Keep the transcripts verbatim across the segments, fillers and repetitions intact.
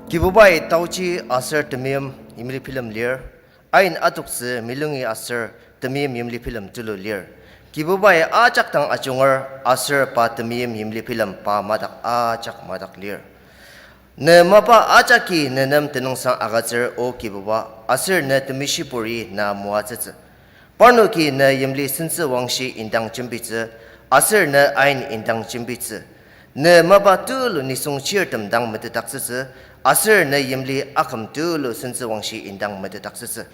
Kibubai taochi aser temeim yimli bilem lir, ain atoktsü milungi aser temeim yimli bilem tulu lir. Kibubai ajak dang ajunger aser pa temeim yimli bilem pa madak ajak madak lir. Ne mapa ajaki ne nem tenüngsang agütsür, O Kibuba, aser ne temeshiburi na moatsütsü. Parnoki ne yimli sentsü wangshi indang jembitsü, aser ne ain indang jembitsü. Ne mapa tulu nisung chirtem dang metetdaktsütsü, aser ne yimli aküm tulu sentsü wangshi indang metetdaktsütsü.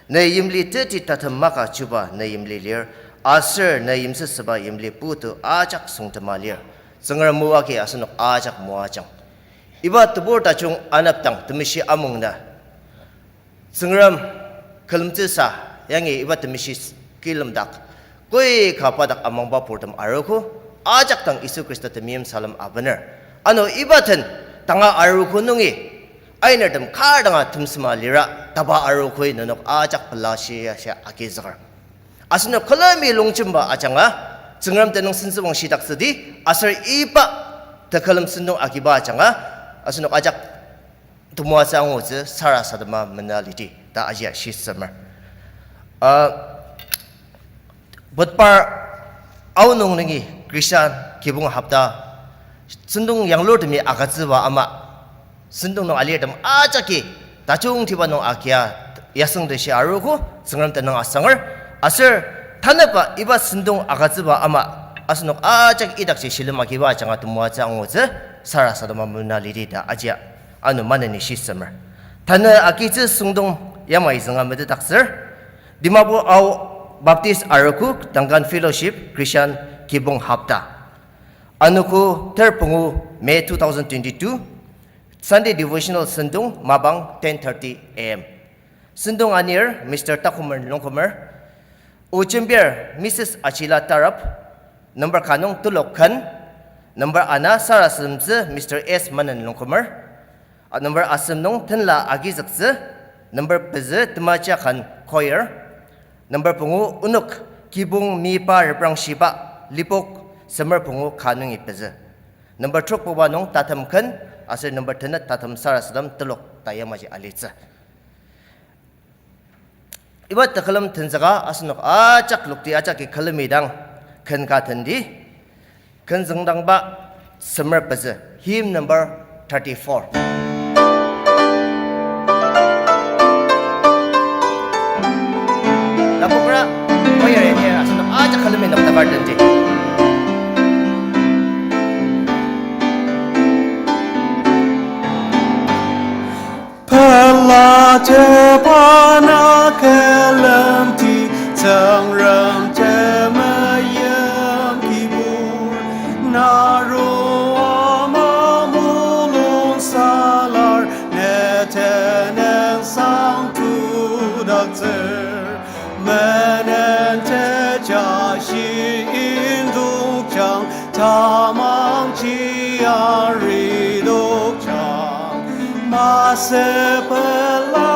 Ne yimli teti tatem maka chuba ne yimli lir, aser ne yimsüsüba yimli putu ajak süngtema lir. Tsüngrem o agi asenok ajak moajang. Iba tebur tajung anepdang temeshi amung na Tsüngrem külemtsüsa yangi iba temeshi s-, külemdak, koi ka pa dak amangba purtem arogo, ajak dang Yisu Khrista temeim salem abener. Ano iba den tanga arogo nungi, ainertem kar danga temsema lira taba arogoi nenok ajak pela shia shia agizüker. Asenok külemi longjemba ajanga, Tsüngrem tenüng sentsü wangshidaktsüdi, aser iba tekülem sentong agiba ajanga, asenok ajak temoatsü angutsü sarasadema mena lidi ta ajia shisemer. Ah, Budhbar aonung nungi Christian kibong hopta sentong yanglurtemi agütsüba ama, sentong nung alirtem ajaki tajungtiba nung agia yasüngteshi arogo, Tsüngrem tenüng asanger, aser tanüba iba sentong agütsüba ama, asenok ajak idakji shilem agiba ajanga temoatsü angutsü sarasadema mena lidi ta ajia ano maneni shisemer. Tanü agitsü süngdong yamai zünga metetdaktsür, Dimapur Ao Baptist Arogo Duncan Fellowship Christian Kibong Hopta. Anogo ter pungu May two thousand twenty-two, Sunday devotional sentong mapang ten thirty A M. Sentong anir Mister Takumen Longkumer, o jembir Missus Achila Tarap, number ka nung telok ken, number ana sarasademtsü Mister S Manen Longkumer, a number asem nung tenla agizüktsü, number pezü Temaja Khan Choir, number pungu onok Kibong Mipa Reprangshiba Lipok semer pungu ka nungi pezü, number trokbuba nung tatem ken, aser number tenet tatem sarasadem telok ta yamaji alitsü. Iba tekülem tenzüka asenok ajak lokti ajaki külemi dang ken ka tendi, ken züngdangba semer pezü, hymn number thirty-four. Lapokra, choir ya asenok ajak külemi noktakar tendi. Pelatepa na külemdi, Tsüngrem temeim kibur, narua ama mulung salar, ne tenüngsang tudaktsür. Menen tejashi indokjang, tamangji aridokjang. Masü pela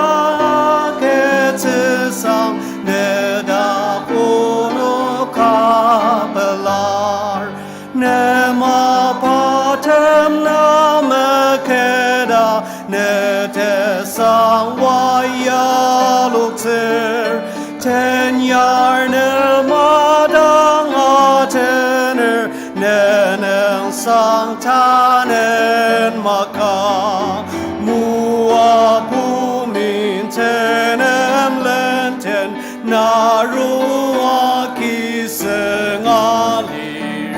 agütsüsang, ne dak onok ka pelar. Ne mapatem na meketa, ne tesang wa yaloktsür. Tenyar ne madang atener, ne nüngsang tanen maka. Moa pumin tenem lenten, narua kisüng alir.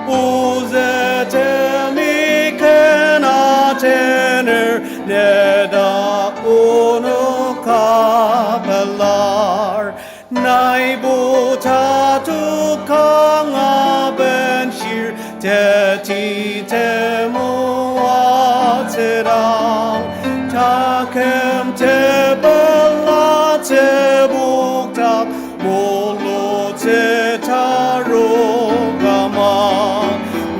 Ozü temi ken atener, ne dak onok ka pelar. Naibo tatok kanga benshir, teti temoatsüdang. Taküm tepela tebokdak, mulutsü tarok ama.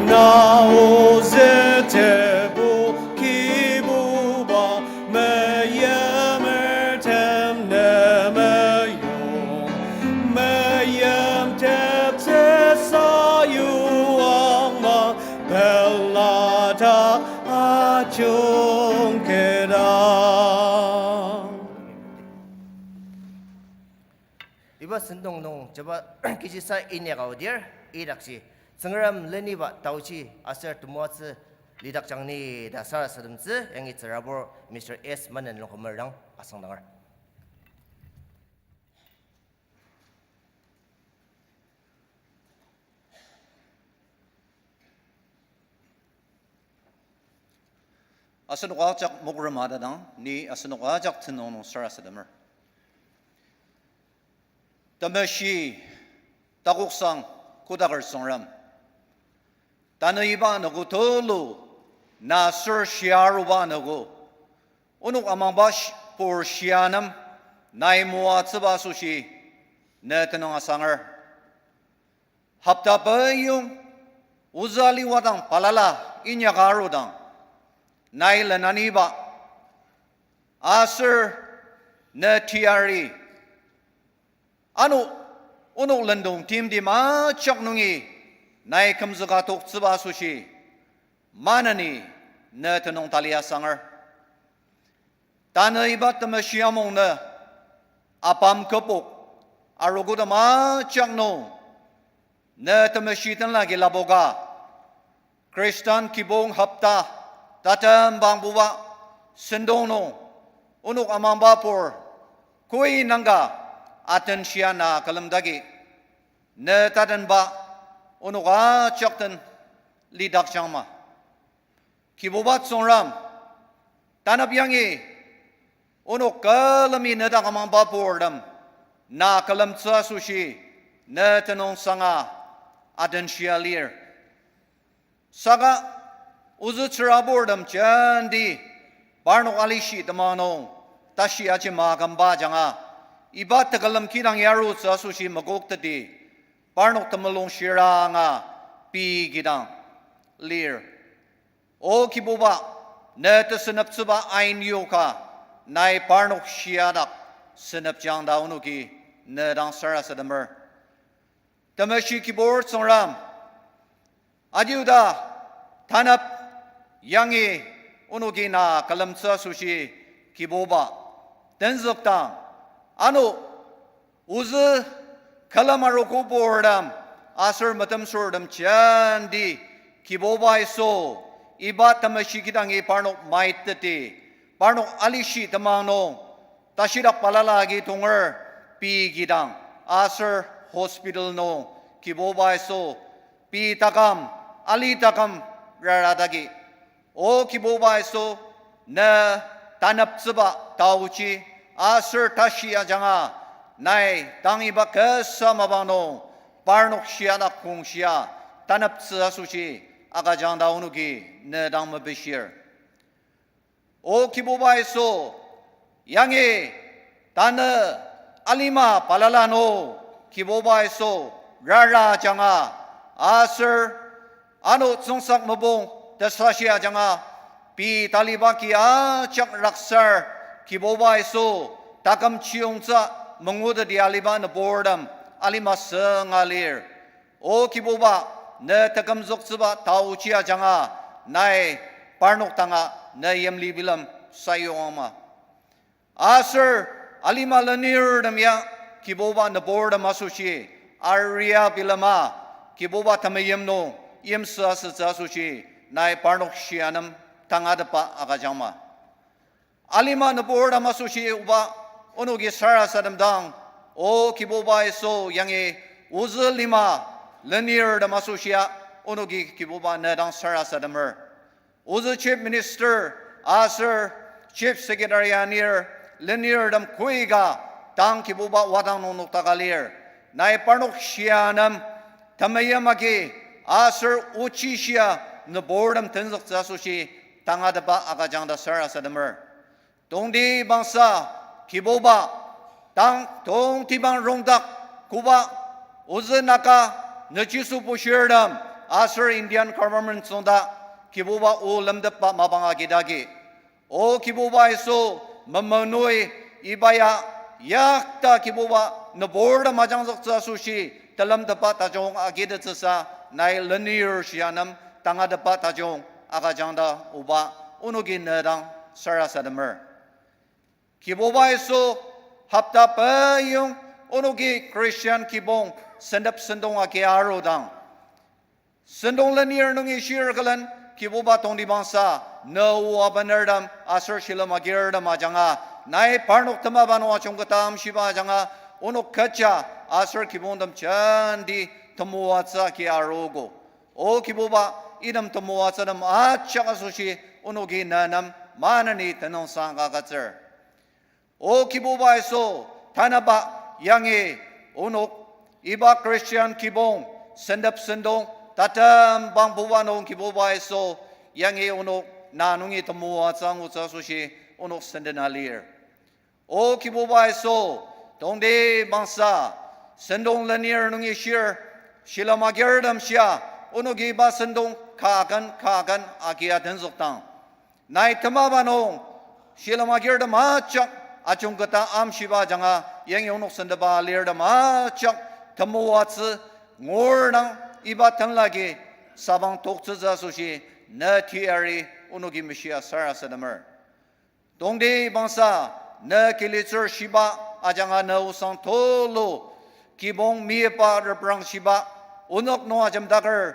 Na ozü tebok Kibuba, meimer tem ne meyong, meimteptsü sayuangma, peladak ajungke. sentong nung jaba kechisa inyaka aodir, idakji Tsüngrem leniba taochi aser temoatsü lidakjang ni ta sarasademtsü, yangi tsürabur Mister S Manen Longkumer dang asüngdanger. Asenok ajak mokrem atadang, ni asenok ajak tenüng nung sarasademer. Temeshi takoksang kodaker Tsüngrem, tanü iba anogo tulu, na aser shia aruba anogo, onok amangba sh-, pur shia nem nai moatsüba asoshi ne tenüng asanger. Hopta peyong ozü aliwadang balala inyaka arudang, nai lenaniba aser ne teyari ano onok lendong timtem ajak nungi nai kümzüka toktsüba asoshi maneni ne tenüng tali asanger. Tanü iba temeshi amung nü apam kübok arogotem ajak nung ne temeshi tenlagi lapoka, Khristan kibong hopta tatembangbuba sentong nung onok amangba pur koi nangka atenshia na külemdagi ne tatenba onok ajak den lidakjangma. Kibuba Tsüngrem, tanep yangi onok külemi ne dak amangba purtem na külemtsü asoshi ne tenüngsanga atenshia lir. Saka ozü tsüraburtem jenti parnok alishi temang nung tashi ajima akümba ajanga, iba tekülem kidang yarutsü asoshi makokteti, parnok temulung shiranga pei kidang lir. O Kibuba, ne tesüneptsüba ain yoka, nai parnok shia dak sünepjang ta onoki ne dang sarasademer. Temeshi Kibur Tsüngrem, adiuda tanep yangi onoki na külemtsü asoshi Kibuba, tenzükdang, ano ozü külem arogo purtem aser metemsürtem jenti Kibuba Yisu, iba temeshi kidangi parnok maiteti, parnok alishi temang nung tashidak balala agi tonger pei kidang aser hospital nung Kibuba Yisu, pei taküm, ali taküm raradagi. O Kibuba Yisu, ne taneptsüba taochi aser tashi ajanga, nai tang iba kasa mapang nung parnok shia dak kongshia taneptsü asoshi agüjang ta onoki ne dang mepishir. O Kibuba Yisu, yangi tanü alima balala nung Kibuba Yisu rara ajanga, aser ano tsüngsak mopung tesashi ajanga, pei taliba ki ajak raksar Kibuba Yisu, taküm chiyongtsü manguteti aliba nüburtem alima sünga lir. O Kibuba, ne tekümzüktsüba taochi ajanga, nai parnok danga ne yimli bilem sayuangma. Aser alima lenirtem ya Kibuba nüburtem asoshi aria bilema Kibuba temeim nung yimsü asütsü asoshi nai parnok shia nem tangatetba agüjangma. Alima nüburtem asoshi oba onoki sarasadem dang, O Kibuba Yisu yangi ozü lima lenirtem asoshia onoki Kibuba ne dang sarasademer. Ozü Chief Minister aser Chief Secretary anir lenirtem koika tang Kibuba wadang nung noktaka lir. Nai parnok shia nem temeim agi aser ochishia nüburtem tenzüktsü asoshi tangatetba agüjang ta sarasademer. Tongtibangsa Kibuba, tang tongtibang rongdak koba ozü Naga, nüchiso bushirtem aser Indian government tsüngda Kibuba o lemtepba mapang agidagi, O Kibuba Yisu, memenui iba ya yakta Kibuba nüburtem ajangzüktsü asoshi telemtepba tajung agitettsüsa nai lenir shia nem tangatetba tajung agüjang ta oba onoki ne dang sarasademer. Kibuba Yisu, hopta peyong onoki Christian kibong sentep sentong agi arudang, sentong lenir nungi shir külen Kibuba tongtibangsa, ne o abenertem aser shilem agirtem ajanga, nai parnok temaba nung ajungketa amshiba ajanga, onok kecha aser kibongtem jenti temoatsü agi arogo. O Kibuba, item temoatsütem ajak asoshi onoki ne nem maneni tenüngsang agütsür. O Kibuba Yisu, tanaba yangi onok iba Christian kibong sentep sentong tatem bangbuba nung Kibuba Yisu, yangi onok na nungi temoatsü angutsü asoshi onok sendena lir. O Kibuba Yisu, tongtibangsa sentong lenir nungi shir shilem agirtem shia, onoki iba sentong kaken kaken agia tenzükdang, nai temaba nung shilem agirtem ajak ajungketa amshiba ajanga, yangi onok sendeba alirtem ajak temoatsü ngurdang, iba tenlagi sabang toktsütsü asoshi ne teyari onoki meshia sarasademer. Tongtibangsa ne kilitsür shiba ajanga ne osang tulu kibong meyipa reprang shiba, onok nung ajemdaker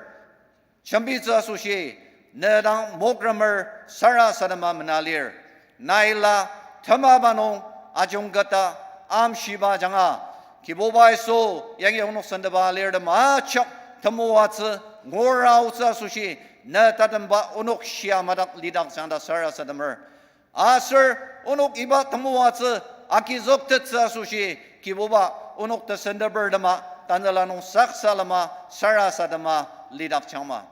jembitsü asoshi ne dang mokremer sarasadema mena lir. Naila temaba nung ajungketa amshiba ajanga, Kibuba Yisu, yangi onok sendeba alirtem ajak temoatsü ngura aotsü asoshi ne tatemba onok shia madak lidakjang ta sarasademer. Aser onok iba temoatsü agizüktettsü asoshi Kibuba onok tesentepertema tanela nung saksalema sarasadema lidakjangma.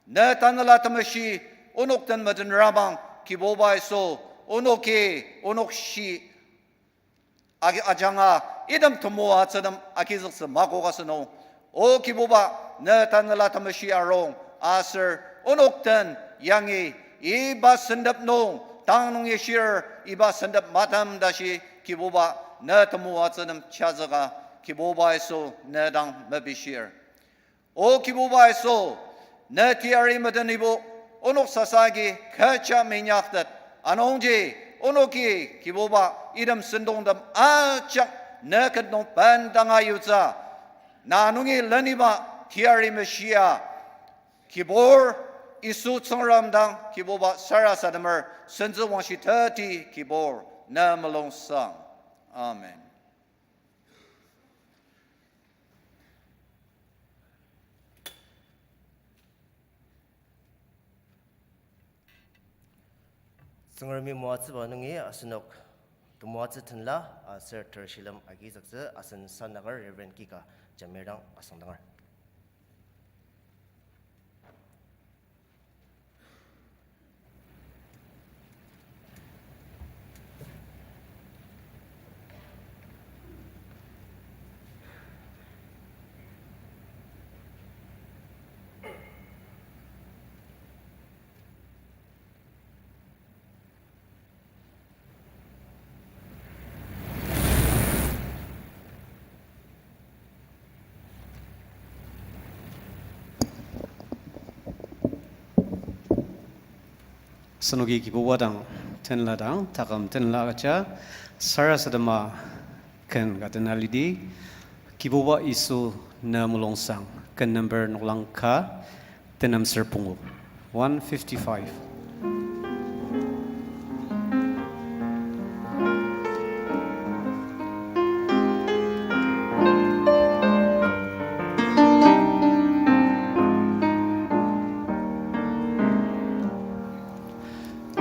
Ne Tanela Temeshi onok den metenrabang Kibuba Yisu, onoki onok shi agi ajanga item temoatsütem agizüktsü makok asünung, O Kibuba, ne Tanela Temeshi arung aser onok den yangi iba sentep nung tang nungi shir iba sentep matem tashi Kibuba ne temoatsütem chazüka Kibuba Yisu ne dang mepishir. O Kibuba Yisu, ne teyari medenibo onok sasa agi kecha minyaktet. Anungji onoki Kibuba item sentongtem ajak ne ket nung bendanga yutsü. Na nungi leniba teyari meshia kibur Yisu Tsüngrem dang Kibuba sarasademer sentsü wangshi teti kibur ne mulungsang. Amen. Tsüngremi moatsüba nungi asenok temoatsü tenla aser tershilem agizüktsü asen sanaker Reverend Kika Jamirang asüngdanger. Asenoki Kibuba dang tenla dang taküm tenla agüja sarasadema ken ka tena lidi. Kibuba Yisu ne mulungsang, ken number noklang ka, tenem ser pungu, one fifty-five.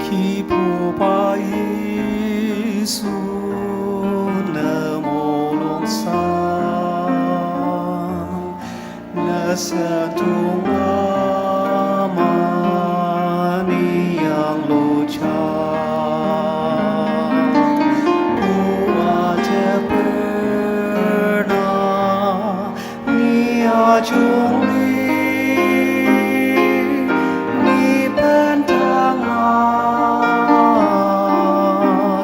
Kibuba Yisu ne mulungsang, ne sentong ama ni yangluja. Oa teper na ni ajungli, ni bendanga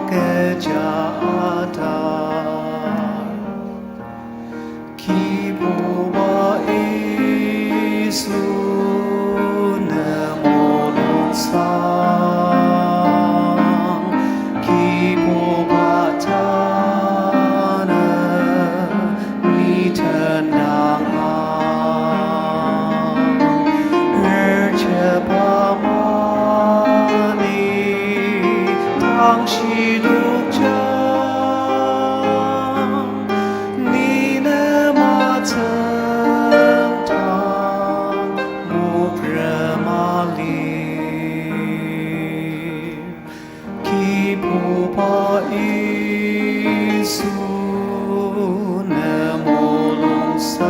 kecha atar. Kibuba Yisu Oba Yisu, ne mulungsang,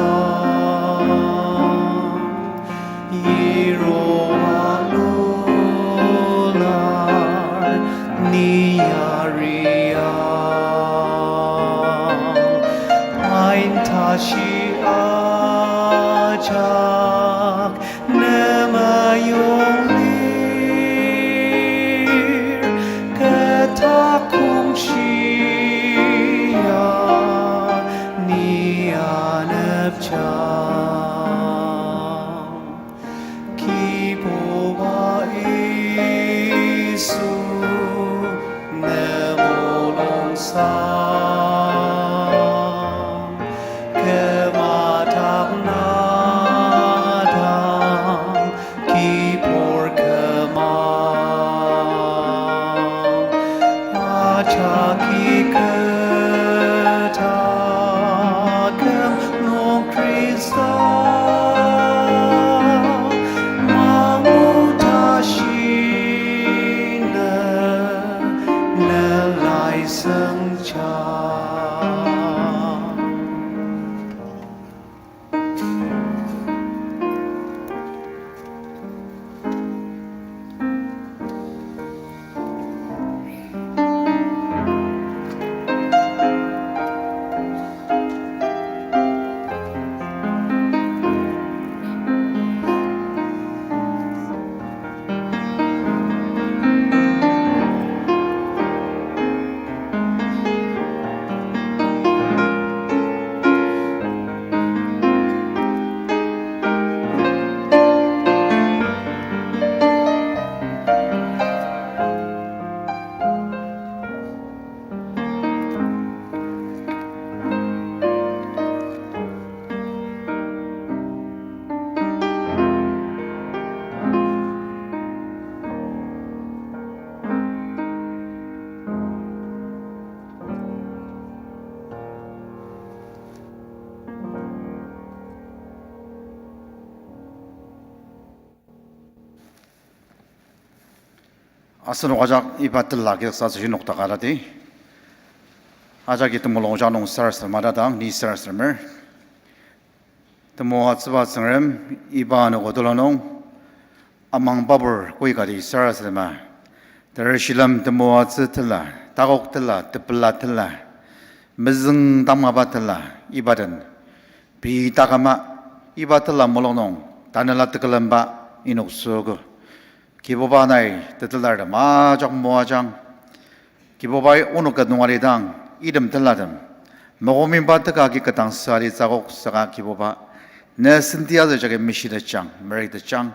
yirua lular ni yariang, ain tashi ajak ne meyong lir, kü takong shia ni anepjang. Kibuba Yisu, ne mulungsang, kü madak na dang kibur küma. Ajaki kü taküm nung Khrista mangu tashi ne, ne lai sengja. Asenok ajak iba tela kidaksa asoshi nokdaka tati. Ajaki temulung ojang nung sarasadema tatang, ni sarasademer. Temoatsüba Tsüngrem, iba anogo tulu nung amang pabur kü kati sarasadema. Terushilem temoatsü tela, takok tela, tepela tela, mezüng tamaba tela, iba den pei taküma, iba tela mulung nung tanela tekülemba inoktsüogo. Kibuba, nai tetelartem ajak moajang. Kibubai onok ket nung alidang, item telatem mokomiba teka agi ketdangsü alitsü akok saka Kibuba, ne senti azü jagi meshitetjang, meretetjang.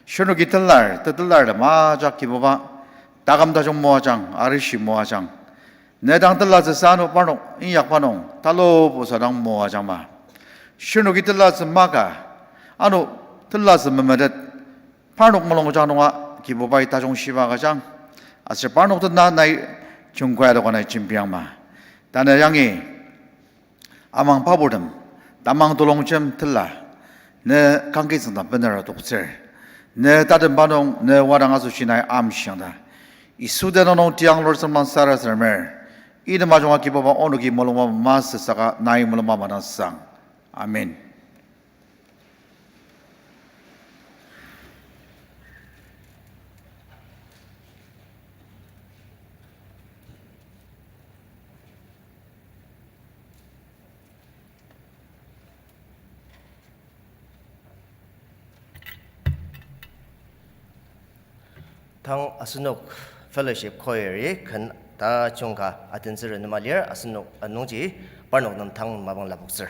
Shirnoki telar, tetelartem ajak Kibuba, taküm tajung moajang, arishi moajang. Ne dang telatsüsa ano parnok inyakba nung talupusa dang moajangma. Shirnoki telatsü maka, ano telatsü memetet, parnok mulung ojang nunga Kibubai tajung shiba agüjang. Aser parnok tena nai jungkai adoka nai jembiangma. Tanü yangi amang paburtem, tamang tulongjem tela, ne kangki tsüngda benera toktsür. Ne tatemba nung ne wadang asoshi nai amshiang ta, Yisu tenüng nung tiang lur sempang sarasademer. Item ajunga Kibuba, onoki mulungba masü saka nai mulungba madang sang. Amen. Tang asenok fellowship choir-i ken tajung ka atentsü renema lir, asenok anungji parnok nem tang mapang lapoktsür.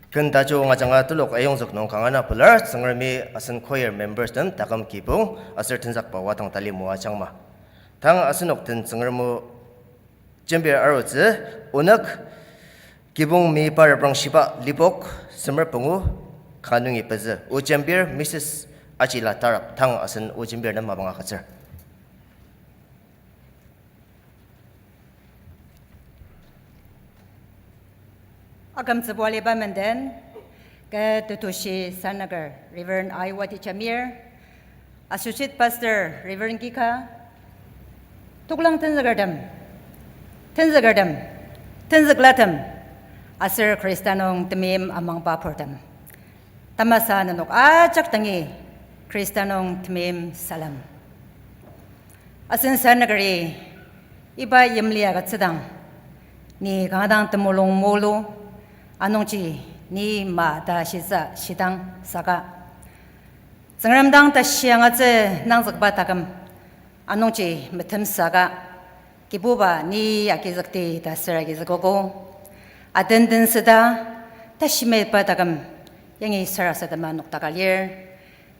Ken tajung ajanga telok ayongzük nung kanga na pelar, Tsüngremi asen choir members tem taküm kibong aser tenzükba wadang tali moajangma. Tang asenok den Tsüngrem o jembir arutsü, onük kibong meyipa reprang shiba lipok semer pungu ka nungi pezü. O jembir Missus Ajila Tarap, tang asen o jembir nem mapang agütsür. Akümtsüba aliba menden, kü tetushi sanaker Reverend Aiwati Jamir, Associate Pastor Reverend Kika, toklang tenzükertem, tenzükertem, tenzüklatem, aser Khrista nung temeim amangba purtem. Tamasa nenok ajak dangi Khrista nung temeim salem. Asen sanagari iba yimli agütsüdang, ni kanga dang temulung molu, anungji ni ma ta shisa shidang saka, Tsüngrem dang tashi angatsü nangzükba taküm, anungji metem saka, Kibuba ni agizükdi ta sür agizükogo. Atenden süda, tashi meiba taküm, yangi sarasadema noktaka lir.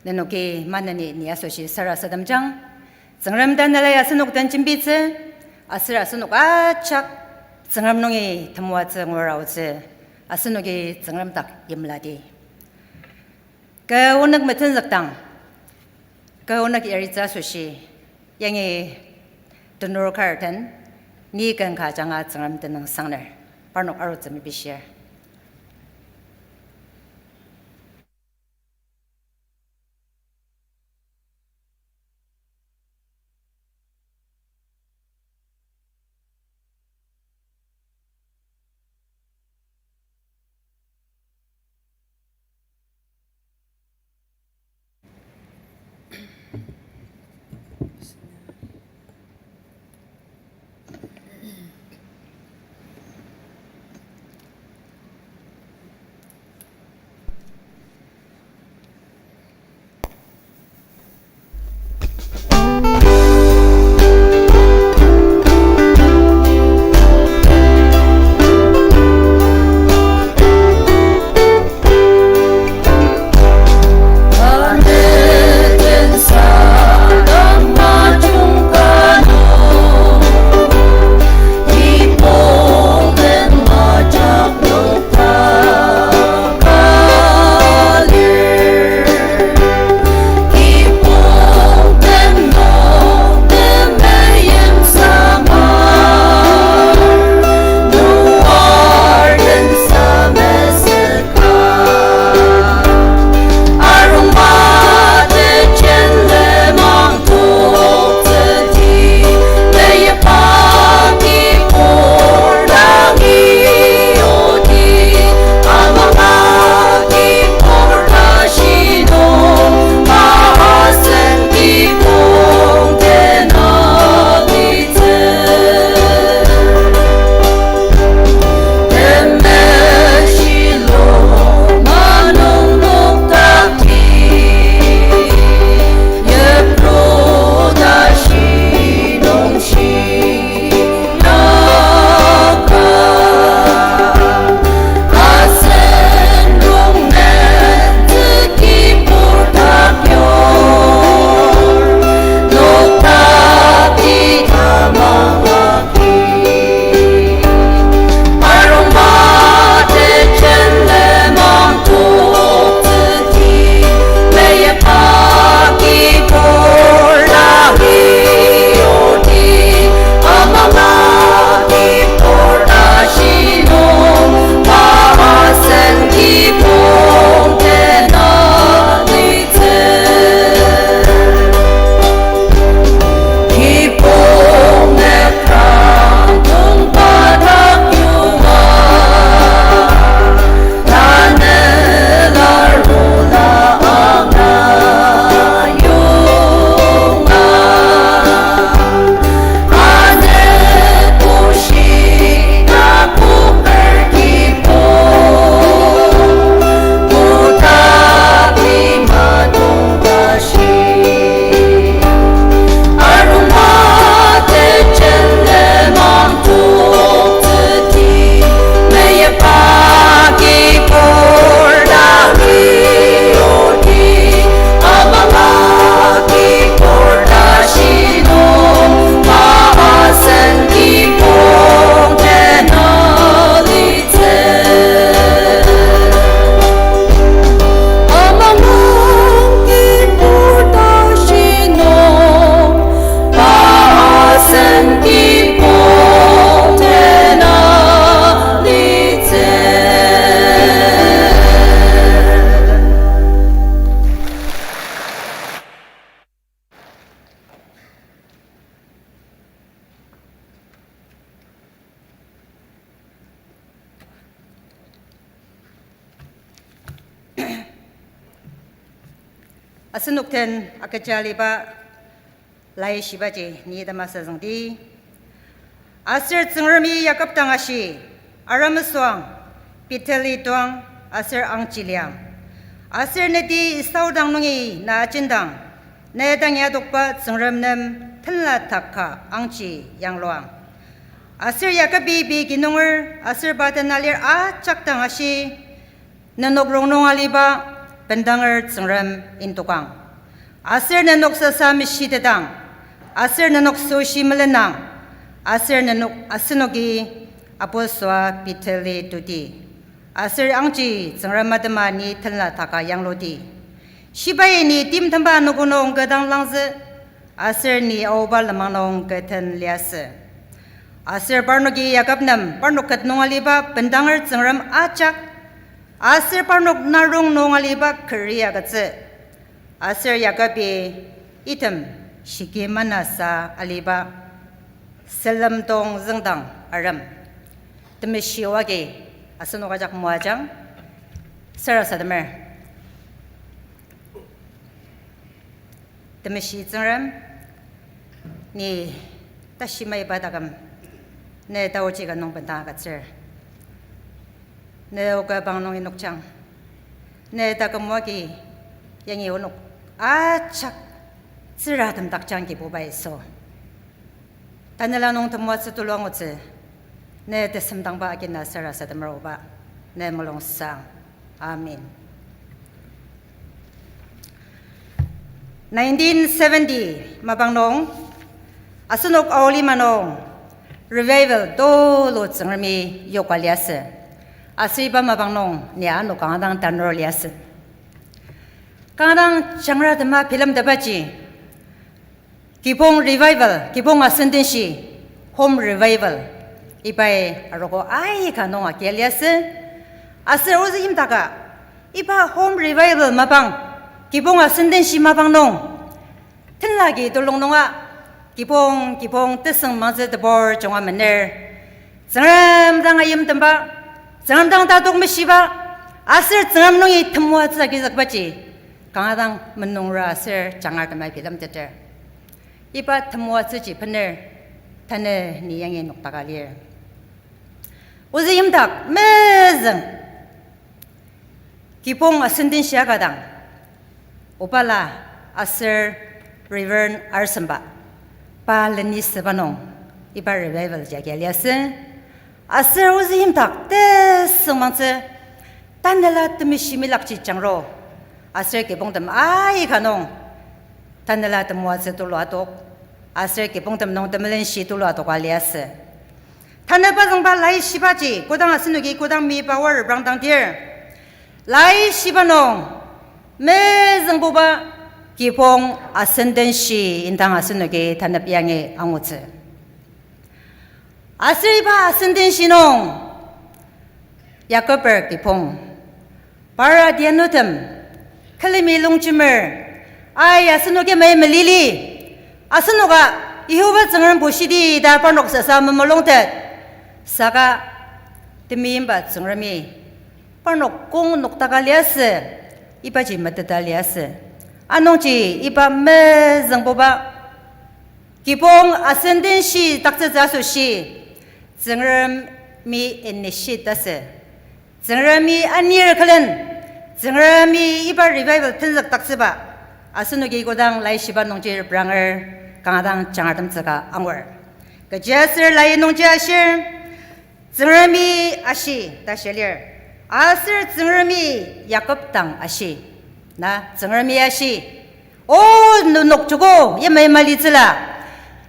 Nenoki maneni ni asoshi sarasademjang, Tsüngrem Tanela ya asenok den jembitsü, aser asenok ajak Tsüngrem nungi temoatsü ngura aotsü, asenoki Tsüngrem dak yimladi. Kü onük metenzükdang, kü onük yaritsü asoshi, yangi tenur kar den, ni ken ka ajanga Tsüngrem tenüng sangner, parnok arutsü mepishir. Asenok den agüja aliba laishibaji ni temasa züngdi. Aser Tsüngremi Yakob dang ashi, Aramesüang, Betheli tuang, aser angji liang. Aser neti Esau dang nungi na ajendang, ne dang yadokba Tsüngrem nem tenla taka angji yangluang. Aser Yakobi pei kinunger aser pa den alir ajak dang ashi, nenok rongnung aliba bendanger Tsüngrem indokang. Aser nenok sasa meshitetang, aser nenok süshi melenang, aser nenok asenoki apusua Betheli tuti. Aser angji Tsüngrem atema ni tenla taka yangluti. Shibai ni timtemba anogo nung kü dang langzü, aser ni aoba lenmang nung kü den liasü. Aser parnoki Yakob nem parnok ket nung aliba bendanger Tsüngrem ajak, aser parnok narong nung aliba keri agütsü. Aser Yakobi item Shekem anasa aliba Selem tong züngdang arem. Temeshi oa agi asenok ajak moajang, sarasademer. Temeshi Tsüngrem, ni tashi maiba taküm, ne taoji ka nung bendang agütsür. Ne oka bang nung inokjang. Ne taküm oa agi yangi onok ajak tsüratem dakjang Kibuba Yisu. Tanela nung temoatsü tulu angutsü, ne tesemdangba agina sarasademer oba, ne mulungsang. Amen. Nineteen seventy mapang nung, asenok Ao lima nung revival tulu Tsüngremi yoka liasü. Aser iba mapang nung ni ano kanga dang tanur liasü. Kanga dang jangra tema bilemtepaji, kibong revival, kibong asendenshi, home revival, ibai arogo aika nung agia liasü. Aser ozü yimdaka, iba home revival mapang, kibong asendenshi mapang nung, tenlagi tulung nunga, kibong, kibong tesüngmangtsü tebur junga mener. Tsüngrem dang ayimtemba, Tsüngrem dang tatok meshiba, aser Tsüngrem nungi temoatsü agizükbaji, kanga dang menungra aser jangar temai bilemteter. Iba temoatsüji bener, tanü ni yangi nokdaka lir. Ozü yimdak mezüng kibong asendenshi aka dang, obala aser Reverend Arsemba, pa leni süba nung, iba revival ji agia liasü. Aser ozü yimdak tesüngmangtsü, tanela temeshi milakji jangro. Aser kibongtem aika nung, tanela temoatsü tulu adok. Aser kibongtem nung temelenshi tulu adoka liasü. Tanü pazüngba laishibaji, kodang asenoki kodang miba wa reprangdangdir, laishiba nung mezüngbuba kibong asendenshi indang asenoki tanep yangi angutsü. Aser iba asendenshi nung, Yakober kibong, par adianutem, külemi longjemer, ai asenok yamai melili, asenoka Yihova Tsüngrem bushidi ta parnok sasa memulungtet, saka temeimba Tsüngremi parnok kong nokdaka liasü, ibaji meteta liasü. Anungji iba mezüngbuba kibong asendenshi taktsütsü asoshi, Tsüngremi initiate asü. Tsüngremi anir külen, Tsüngremi iba revival tenzükdaktsüba, asenoki kodang laishiba nungji repranger, kanga dang jangartemtsüka angur. Kechiaser lai nungji ashir, Tsüngremi ashi ta shilir. Aser Tsüngremi Yakob dang ashi. Na, Tsüngremi ashi, O nenok joko yamai malitsüla,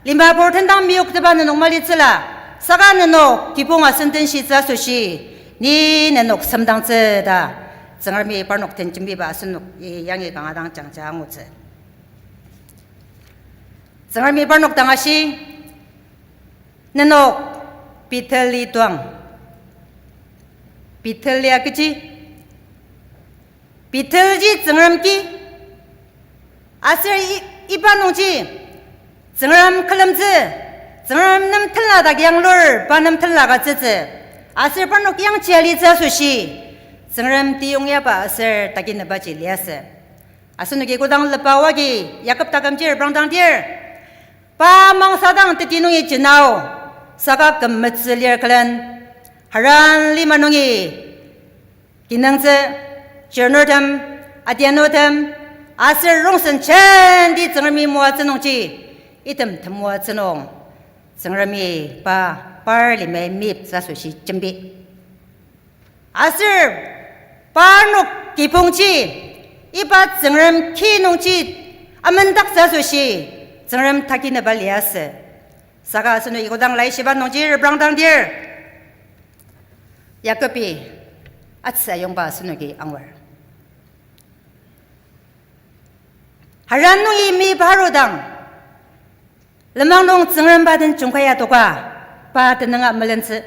lima pur tendang meyoktepa nenok malitsüla, saka nenok kibong asendenshitsü asoshi, ni nenok semdangtsü ta, Tsüngremi parnok den jembiba asenok i yangi kanga dang jangja angutsü. Tsüngremi parnok dang ashi, nenok Betheli tuang. Betheli ya kechi? Bethelji Tsüngrem ki. Aser i-, iba nungji Tsüngrem külemtsü, Tsüngrem nem tenla dak yanglur, pa nem tenla agütsütsü. Aser parnok yangji alitsü asoshi, Tsüngrem tiyongyaba aser takinebaji liasü. Asenoki kodang lepa oagi Yakob takümji reprangdang dir, pa mangsadang teti nungi jenao, saka küm metsü lir külen, Haran lima nungi kinungtsü, chirnurtem, adianutem, aser rongsen jenti Tsüngremi moatsü nungji, item temoatsü nung, Tsüngremi pa par limai meyiptsü asoshi jembi. Aser parnok kibongji, iba Tsüngrem ki nungji amendaktsü asoshi, Tsüngrem takineba liasü. Saka asenoki kodang laishiba nungji reprangdang dir, Yakobi atsü ayongba asenoki angur. Haran nungi meyipa arudang, lenmang nung Tsüngrem pa den jungkai adoka, pa tenüng a melentsü.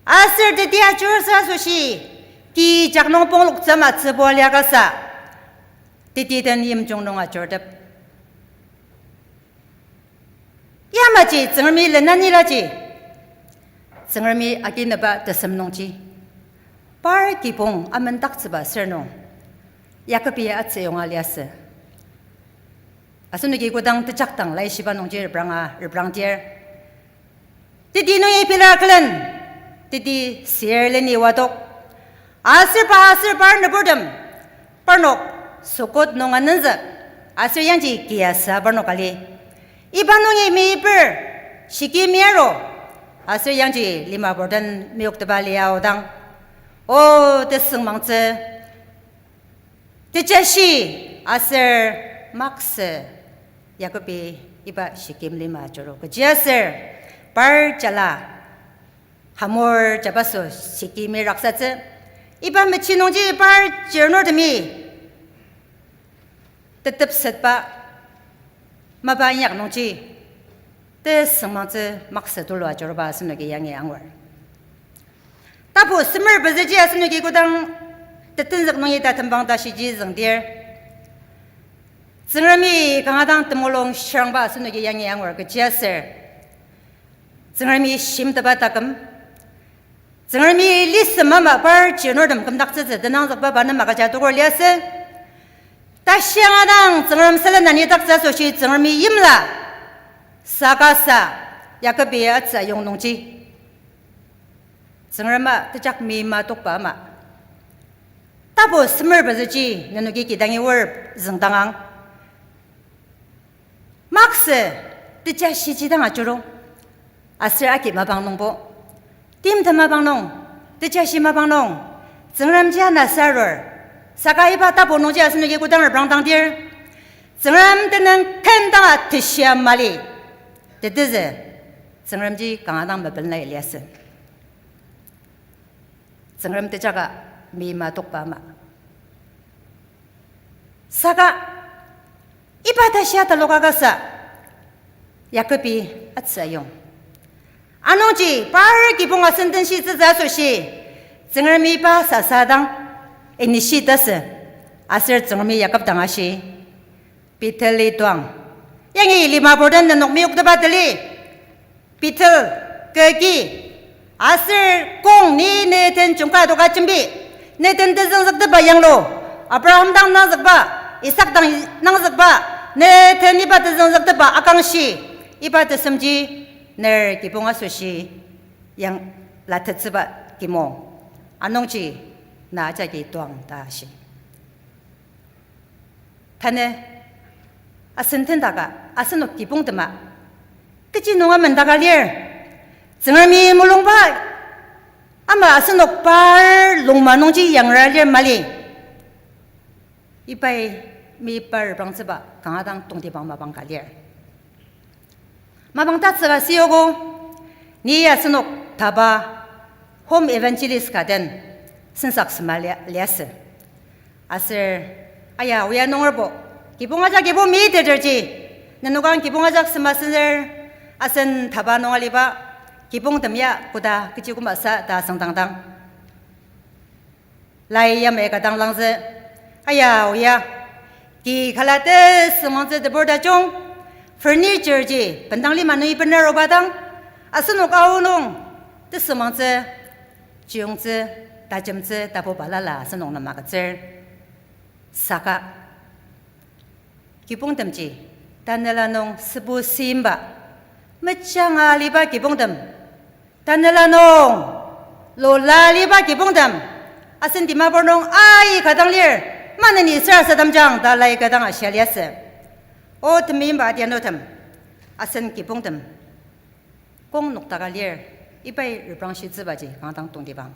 Aser teti ajurusa asoshi, ki jak nung pungloktsü ama tsübua liakasa, teti den yimjung nung ajurutep. Yamaji Tsüngremi lenanilaji, Tsüngremi akineba tesem nungji, par kibong amendaktsüba sür nung, Yakobi atsü ayonga liasü. Asenoki kodang tejakdang laishiba nungji repranga reprangdir, teti nungi pelar külen, teti sir leni wadok. Aser pa, aser par nüburtem, parnok Sukot nung anenzük, aser yangji kiasa parnok ali. Iba nungi meyiper, Shekemi aru, aser yangji limapur den meyoktepa liaodang, o, tesüngmangtsü, tejashi aser maksü Yakobi iba Shekem lima ajuru. Kechiaser par jala Hamor jabaso Shekemi raksatsü. Iba mechi nungji par chirnurtemi tetepsetba mapa inyak nungji tesüngmangtsü maksü tulu ajuruba asenoki yangi angur. Tapu semer pezüji asenoki kodang tetenzük nungi tatembang tashiji züngdir, Tsüngremi kanga dang temulung shirangba asenoki yangi angur kechiaser, Tsüngremi shimteba taküm, Tsüngremi lisem ama par chirnurtem kümdaktsütsü tenangzükba pa nem agüja tokur liasü. Tashi anga dang Tsüngrem sülen anidaktsü asoshi Tsüngremi yimla, saka sa, Yakobi atsü ayong nungji, Tsüngrema tejak meima tokba ama, tapu semer pezüji nenoki kidangi oar züngdangang, maksü tejashi jidang ajuru, aser agi mapang nungbo, timtem mapang nung, tejashi mapang nung, Tsüngremji ana sarur, saka iba tapu nungji asenoki kodang reprangdangdir, Tsüngrem tenüng ken danga teshia mali, tetezü, Tsüngremji kanga dang mepenla iliasü. Tsüngrem tejaka meima tokba ama, saka iba tashia taloka kasa, Yakobi atsü ayong. Anungji par kibong asen den shitsütsü asoshi, Tsüngremi pa sasa dang initiate asü, aser Tsüngremi Yakob dang ashi, Betheli tuang. Yangi lima burden nenok meyoktepa tali, Bethel, kü ki, aser kong ni ne den jungka adoka jembi, ne den tezüngzüktepba yanglu, Abraham dang nangzükba, Isak dang nangzükba, ne den iba tezüngzüktepba akangshi, iba tesemji ner kibong asoshi yang latettsüba kimo, anungji na ajaki tuang ta shi. Tanü asen tendaka asenok kibongtema kechi nunga mendaka lir? Tsüngremi mulungba ama asenok par lungma nungji yangra lir mali. Ibai meyipa reprangtsüba kanga dang tongtibang mapang ka lir. Mapang tatsüka siogo, ni asenok taba home evangelist ka den sensaksema lia-, liasü. Aser, aya, oya nungerbo, kibong ajak kibo meteterji, nenokang kibong ajak sema sener, asen taba nung aliba kibongtem ya koda kechi koma sa ta asüngdangdang, lai yamai ka dang langzü, aya, oya, ki kala tesüngmangtsü tebur tajung, furniture ji bendang lima nungi bener aruba dang, asenok aonung tesüngmangtsü, chiyungtsü, tajemtsü tapu balala asenok nem agütsür. Saka Kibongtemji, tanela nung sübu simba, mejanga aliba kibongtem, tanela nung lula aliba kibongtem, asen Dimapur nung aika dang lir, maneni sarasademjang ta lai ka dang ashia liasü. O temeimba adianutem, asen kibongtem kong noktaka lir, ibai reprangshitsübaji kanga dang tongtibang.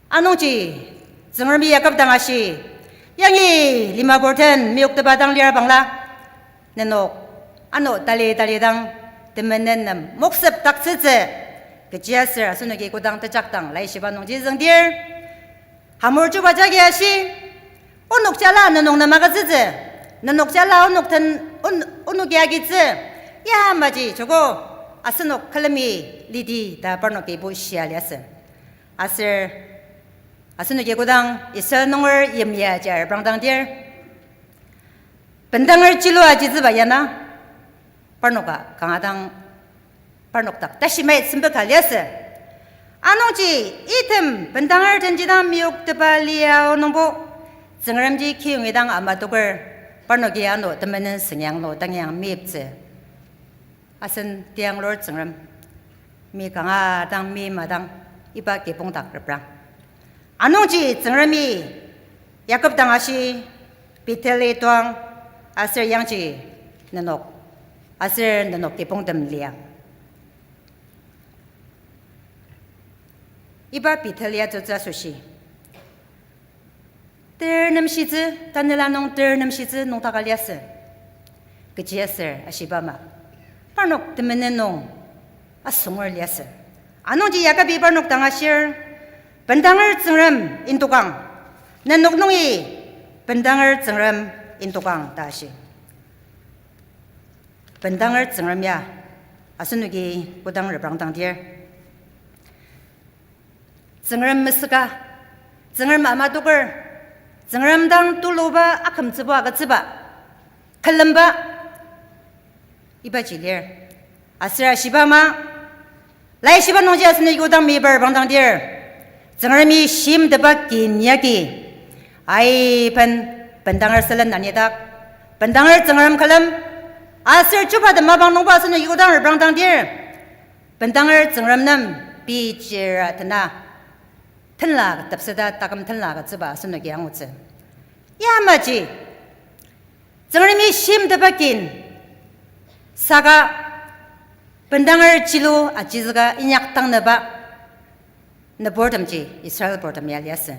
Anungji, Tsüngremi Yakob dang ashi, yangi lima purten meyoktepa dang lir bangla, nenok ano tali tali dang temenen nem moksep taktsütsü, kechiaser asenoki kodang tejakdang laishiba nungji züngdir, hamur chuba jagi ashi, onok jala nenok nem agütsütsü, nenok jala onok den, on-, onoki agitsü, yamaji joko asenok külemi lidi ta parnoki bushia liasü. Aser asenoki kodang Israel nunger yimya jar prangdangdir, bendanger chilua jitsüba yana, parnoka kanga dang parnok dak tashimai sempet ka liasü. Anungji item bendanger tenjidang meyoktepa lia nungbo, Tsüngremji kiyongi dang amatoker, parnoki ano temenen sengyang no tangyang meyiptsü. Asen tianglur Tsüngrem, mi kanga dang mi madang iba kibong dak reprang. Anungji Tsüngremi Yakob dang ashi, Betheli tuang, aser yangji nenok, aser nenok kibongtem liang. Iba Betheli atsütsü asoshi ter nemshitsü, tanela nung ter nemshitsü nungtaka liasü. Kechiaser ashiba ama, parnok temenen nung asunger liasü. Anungji Yakobi parnok dang ashir, bendanger Tsüngrem indokang, nenok nungi bendanger Tsüngrem indokang ta ashi. Bendanger Tsüngrem ya, asenoki kodang reprangdangdir, Tsüngrem mesüka, Tsüngrem amatoker, Tsüngrem dang tuluba akümtsüba agütsüba, külemba, ibaji lir. Aser ashiba ama, laishiba nungji asenoki kodang mibar bangdangdir, Tsüngremi shimteba kin yagi, aiben bendanger sülen anidak, bendanger Tsüngrem külem, aser chuba tema bang nungbo asenoki kodang reprangdangdir, bendanger Tsüngrem nem pei chira tena, tenla tepseta taküm tenla agütsüba asenoki angutsü. Yamaji, Tsüngremi shimteba kin, saka bendanger chilu ajizüka inyak tangnüba nüburtemji Israel purtem ya liasü.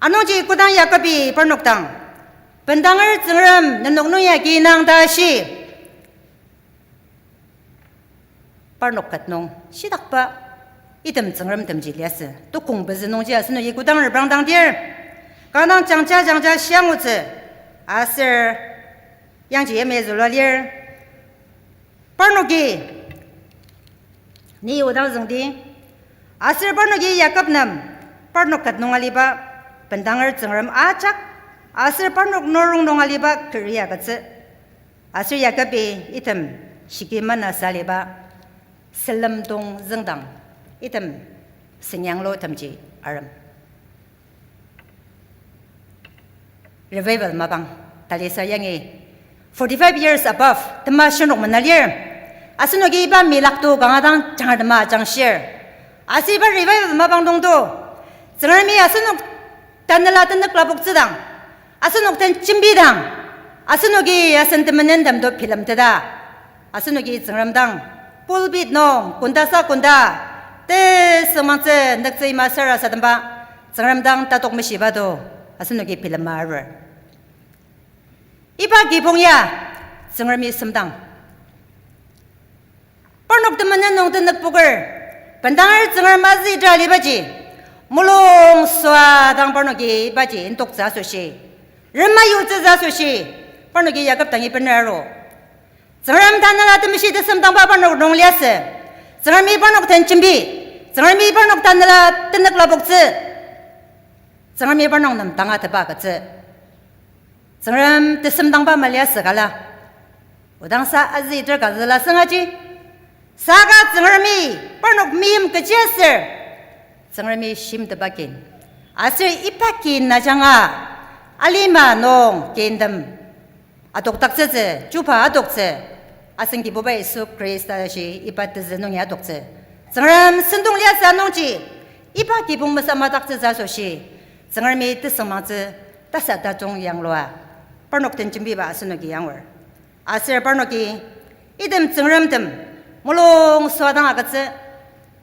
Anungji kodang Yakobi parnok dang, bendanger Tsüngrem nenok nung ya kinang ta shi, parnok ket nung shidakba item tsüngremtemji liasü. Tukong pezü nungji asenoki kodang reprangdangdir, kanga dang jangja jangja shiangutsü, aser yangji yamai zülua lir. Parnoki ni odang züngdi, aser parnoki Yakob nem, parnok ket nung aliba bendanger Tsüngrem ajak, aser parnok nurung nung aliba keri agütsü. Aser Yakobi item Shekem manasa aliba Selemdong züngdang item senyanglutemji arem. Revival mapang talisa yangi forty-five years above tema shirnok mena lir. Asenoki iba milakto kanga dang jangatema ajangshir. Aser iba revival mapang dongto, Tsüngremi asenok tanela tenük lapoktsüdang, asenok den jembidang, asenoki asen temenentem to bilemteta, asenoki Tsüngrem dang pulpit nung kondasa konda tesüngmangtsü nüktsü ima sarasademba, Tsüngrem dang tatok meshiba to asenoki bilema arur. Iba kibong ya Tsüngremi semdang. Parnok temenen nung tenükpoker, bendanger Tsüngrem azütra alibaji, mulung süa dang parnoki ibaji intoktsü asoshi, rema yutsütsü asoshi, parnoki Yakob dangi bener aru. Tsüngrem tanela temeshi tesemdangba parnok nung liasü. Tsüngremi parnok den jembi. Tsüngremi parnok tanela tenük lapoktsü. Tsüngremi parnok nem tangatetba agütsü. Tsüngrem tesemdangba maliasü kala, odangsa azüter ka züla sengaji. Saka Tsüngremi parnok meim kechiaser, Tsüngremi shimteba kin, aser iba kin ajanga alima nung kintem adokdaktsütsü, chuba adoktsü, asen Kibuba Yisu Khrista shi iba tezü nungi adoktsü. Tsüngrem sentong liasü anungji, iba kibong mesamadaktsütsü asoshi, Tsüngremi tesüngmangtsü tasa tajung yanglua, parnok den jembiba asenoki angur. Aser parnoki, item Tsüngremtem, mulung süa dang agütsü,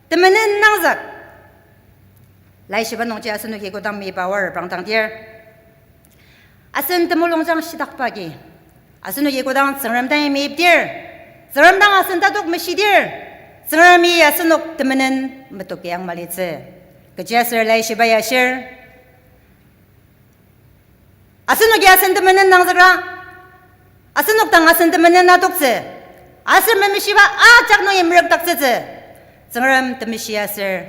temenen nangzük. Laishiba nungji asenoki kodang miba aor reprangdangdir, asen temulungjang shitakba agi, asenoki kodang Tsüngrem dang meyipdir, Tsüngrem dang asen tatok meshidir, Tsüngremi asenok temenen metok yang malitsü. Kechiaser Laishiba ya ashir, asenoki asen temenen nangzükra, asenok dang asen temenen adoktsü, aser memeshiba ajak nungi merükdaktsütsü, Tsüngrem temeshi aser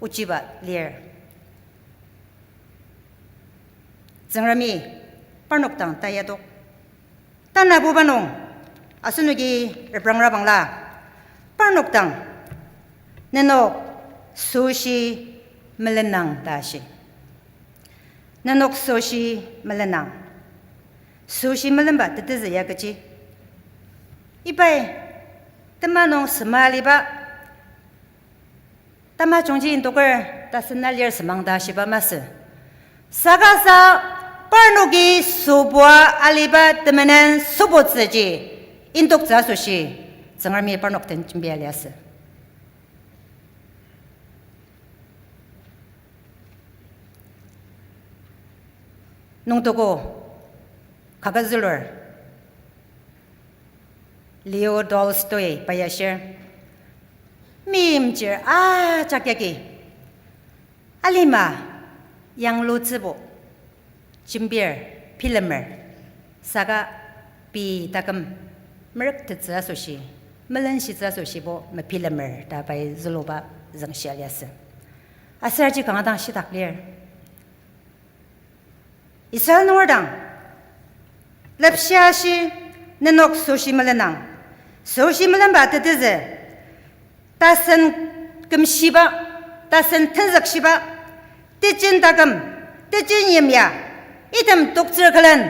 ochiba lir. Tsüngremi parnok dang tayadok. Tanabuba nung, asenoki reprangrabangla, parnok dang, nenok süshi melenang ta shi. Nenok süshi melenang. Süshi melenba tetezü ya kechi? Ibai, tema nung sema aliba, tamajungji indoker tasen alir semang ta shiba masü. Saka sa parnoki sübua aliba temenen sübutsüji indoktsü asoshi, Tsüngremi parnok den jembia liasü. Nungtoko, kaket zülur, Leo Tolstoy pai ashir, meimchir ajak yagi alima yanglutsübo jembir bilemer, saka pei taküm merüktettsü asoshi, melenshitsü asoshibo mebilemer ta pai züluba züngshia liasü. Aser aji kanga dang shitak lir. Israel nunger dang, lepshia shi, nenok süshi melenang. Süshi melenba tetezü, tasen kümshiba, tasen tenzükshiba, tejen taküm, tejen yimya, item toktsür külen,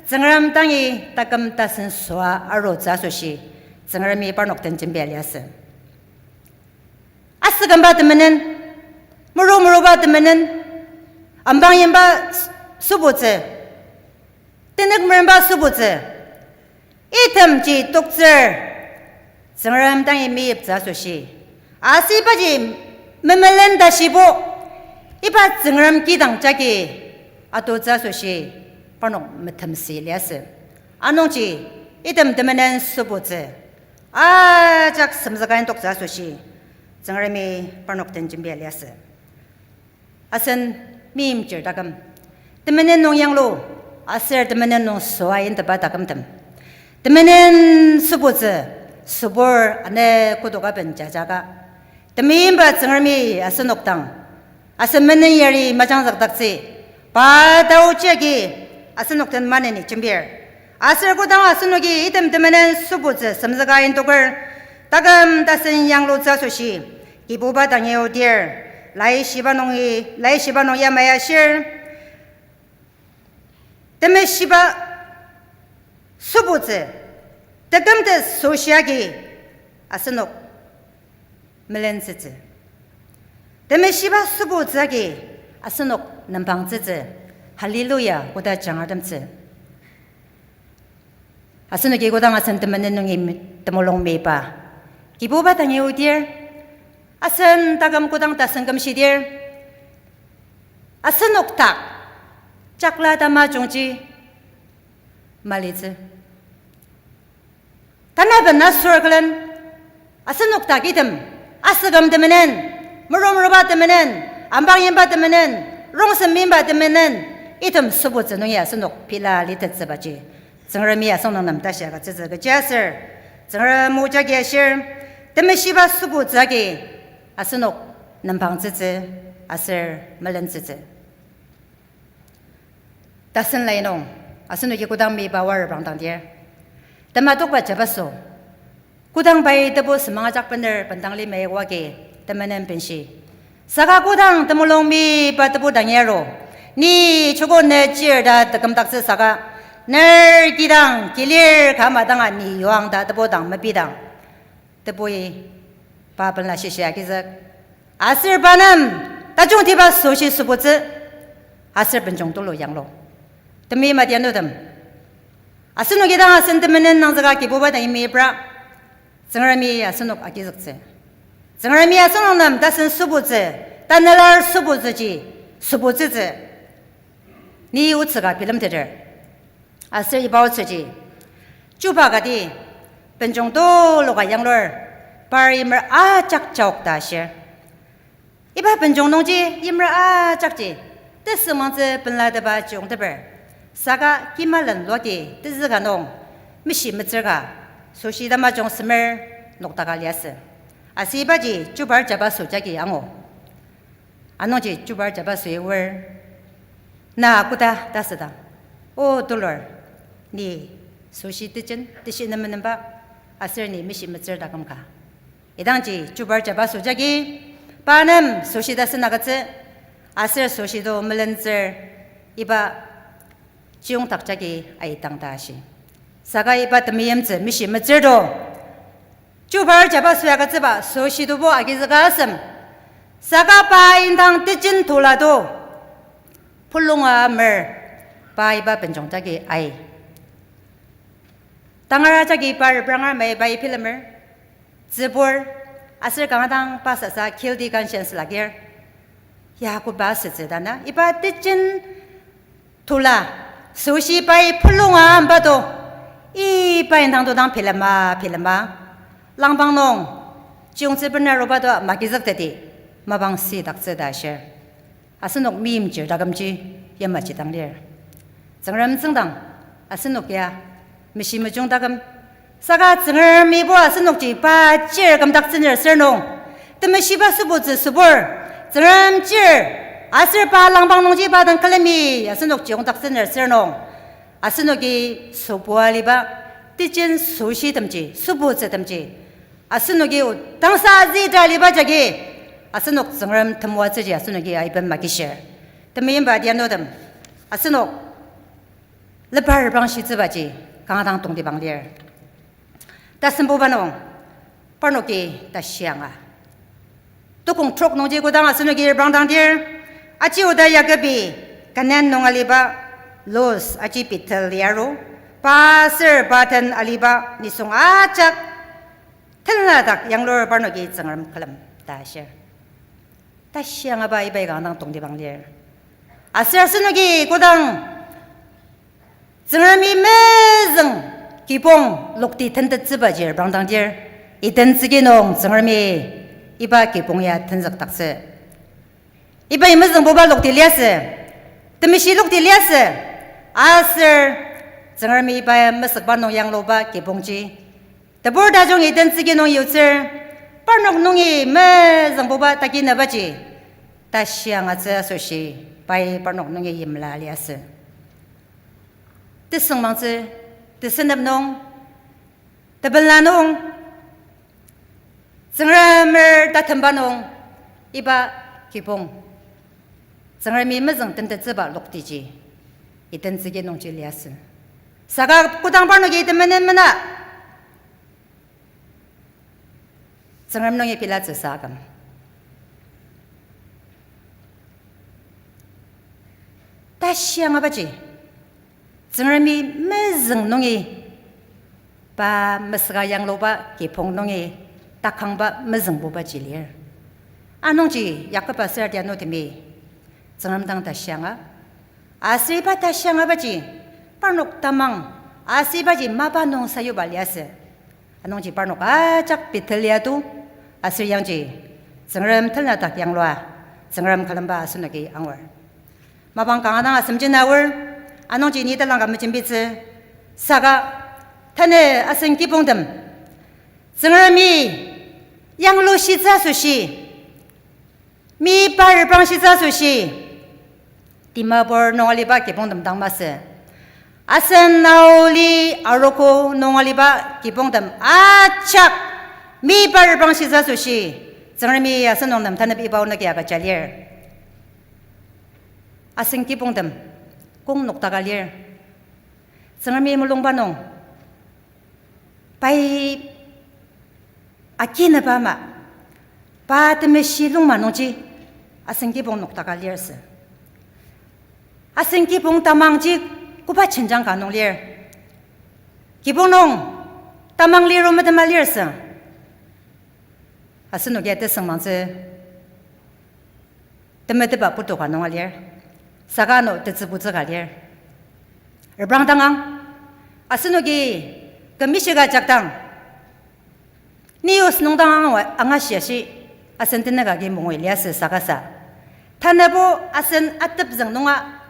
Tsüngrem dangi taküm tasen süa arutsü asoshi, Tsüngremi parnok den jembia liasü. Asükümba temenen, muru muruba temenen, ambang yimba s-, sübutsü, tenük meremba sübutsü, itemji toktsür, Tsüngrem dangi meyiptsü asoshi, aser ibaji memelen ta shibo, iba Tsüngrem kidang jagi atutsü asoshi, parnok metemsü liasü. Anungji, item temenen sübutsü ajak semzüka indoktsü asoshi, Tsüngremi parnok den jembia liasü. Asen meimchir taküm, temenen nung yanglu, aser temenen nung süa indeba takümtem, temenen sübutsü, sübur ane kotok aben jajaka, temeimba Tsüngremi asenok dang asen menen yari majangzükdaktsü, pa taochi agi asenok den maneni jembir. Aser kodang asenoki item temenen sübutsü semzüka indoker, taküm tasen yanglutsü asoshi, Kibuba dangi odir, Laishiba nungi, Laishiba nung yamai ashir, temeshiba sübutsü, tekümtet süshi agi asenok melentsütsü. Temeshiba sübutsü agi asenok nembangtsütsü. Hallelujah, koda jangratemtsü. Asenoki kodang asen temenen nungi mi-, temulung miba, Kibuba dangi odir, asen taküm kodang tasen kümshidir, asenok dak jakla tamajungji malitsü. Tanaben asür külen, asenok dak item, asüküm temenen, murumruba temenen, ambang yimba temenen, rongsen mimba temenen, item sübutsü nungi asenok pila litettsübaji, Tsüngremi asenok nem tashi agütsütsü. Kechiaser Tsüngrem o jagi ashir, temeshiba sübutsü agi asenok nembangtsütsü aser melentsütsü. Tasen lai nung, asenoki kodang miba aor reprangdangdir, tematokba jabaso, kodang pai tebu semang ajak bener bendang limai oa agi temenen benshi. Saka kodang temulung miba tebu dangi aru, ni chuko ne chir ta tekümdaktsü saka, Ner kidang kilir ka ama danga ni yuang ta tebudang mepidang, tebui pa benla shishia agizük. Aser pa nem tajungtiba süshi sübutsü, aser benjong tulu yanglu. Temeim adianutem, asenok idang asen temenen nangzüka Kibuba dang imipra, Tsüngremi asenok agizüktsü. Tsüngremi asenok nem tasen sübutsü, tanelar sübutsüji, sübutsütsü. Ni otsüka bilemteter. Aser iba otsüji, chuba kati, benjong tuluka yanglur, par yimer ajak jaok ta ashir. Iba benjong nungji yimer ajakji, tesüngmangtsü penlatepa chiyongteper. Saka kimalen luati tezüka nung, meshi metsür ka, süshi tamajung semer nokdaka liasü. Aser ibaji chubar jabaso jagi angu. Anungji chubar jabasoi oar, na koda ta südang, O tulur, ni süshi tejen teshi nemenemba, aser ni meshi metsür taküm ka. Idangji chubar jabaso jagi, pa nem süshi tasen agütsü, aser süshi to melentsür, iba chiyongdak jagi aidang ta ashi. Saka iba temeimtsü meshi metsür to chubar jabasoi agütsüba süshi tobo agizüka asem. Saka pa indang tejen tula to, pulunga mer, pa iba benjong jagi ai. Tangar ajaki pa repranger mai pai bilemer, tsübur, aser kanga dang pa sasa guilty conscience lakir. Ya koba asütsü ta na, iba tejen tula, süshi pai pulunga amba to, iba indang to dang bilema, bilema. Langbang nung, chiyongtsü bena aruba to magizükteti, mapang sidaktsü ta ashir. Asenok meimchir takümji yamaji dang lir. Tsüngrem tsüngdang, asenok ya meshi mejung taküm. Saka Tsüngremibo asenokji pa chir kümdaktsüner sür nung, temeshiba sübutsü sübur, Tsüngrem chir, aser pa langbang nungji pa dang külemi asenok chiyongdaktsüner sür nung, asenoki sübua aliba, tejen süshitemji, sübutsütemji, asenoki o tangsa azüta aliba jagi, asenok Tsüngrem temoatsüji asenoki aiben magishir. Temeimba adianutem, asenok lebar bang shitsübaji kanga dang tongtibang lir. Tasembuba nung, parnoki tashianga. Tukong trok nungji kodang asenoki reprangdangdir, aji oda Yakobi, Kanan nung aliba, Luz aji Bethel liaru, pa ser pa den aliba nisung ajak tenladak yanglur parnoki Tsüngrem külem ta ashir. Tashiangaba ibai kanga dang tongtibang lir. Aser asenoki kodang Tsüngremi mezüng kibong lokti tentettsübaji reprangdangdir, Eden tsüki nung Tsüngremi iba kibong ya tenzükdaktsü. Ibai mezüngbuba lokti liasü, temeshi lokti liasü, aser Tsüngremi iba mesükba nung yangluba kibongji tebur tajung Eden tsüki nung yutsür, parnok nungi mezüngbuba takinübaji tashiangatsü asoshi, pai parnok nungi yimla liasü. Tesüngmangtsü, tesünep nung, tepela nung, Tsüngremer tatemba nung, iba kibong Tsüngremi mezüng tentettsüba loktiji Eden tsüki nungji liasü. Saka kodang parnoki temenen mena Tsüngrem nungi pilatsüsa aküm, tashiangabaji, Tsüngremi mezüng nungi pa mesüka yangluba kibong nungi takangba mezüngbubaji lir. Anungji Yakob aser adianutemi Tsüngrem dang tashianga, aser iba tashiangabaji parnok tamang, aser ibaji mapa nung sayuba liasü. Anungji parnok ajak Bethel ya tu, aser yangji Tsüngrem tenladak yanglua, Tsüngrem külemba asenoki angur. Mapang kanga dang asemjena aor, anungji ni talangka mejembitsü, saka tanü asen kibongtem Tsüngremi yanglushitsü asoshi, meyipa reprangshitsü asoshi, Dimapur nung aliba kibongtem dang masü, asen Naoli Arogo nung aliba kibongtem ajak meyipa reprangshitsü asoshi, Tsüngremi asenok nem tanep iba onük ya agüja lir. Asen kibongtem kong nokdaka lir. Tsüngremi mulungba nung, pai akinaba ama, pa temeshi lungma nungji, asen kibong nokdaka lirsü. Asen kibong tamangji koba jenjang ka nung lir. Kibong nung tamang liru metema lirsü. Asenoki ya tesüngmangtsü temetetba putu ka nunga lir, saka ano tetsübutsü ka lir. Reprang dangang, asenoki kümishika jakdang, news nung dang anga-, angashiashi, asen tenük agi mungui liasü saka sa. Tanabo asen atepzüng nunga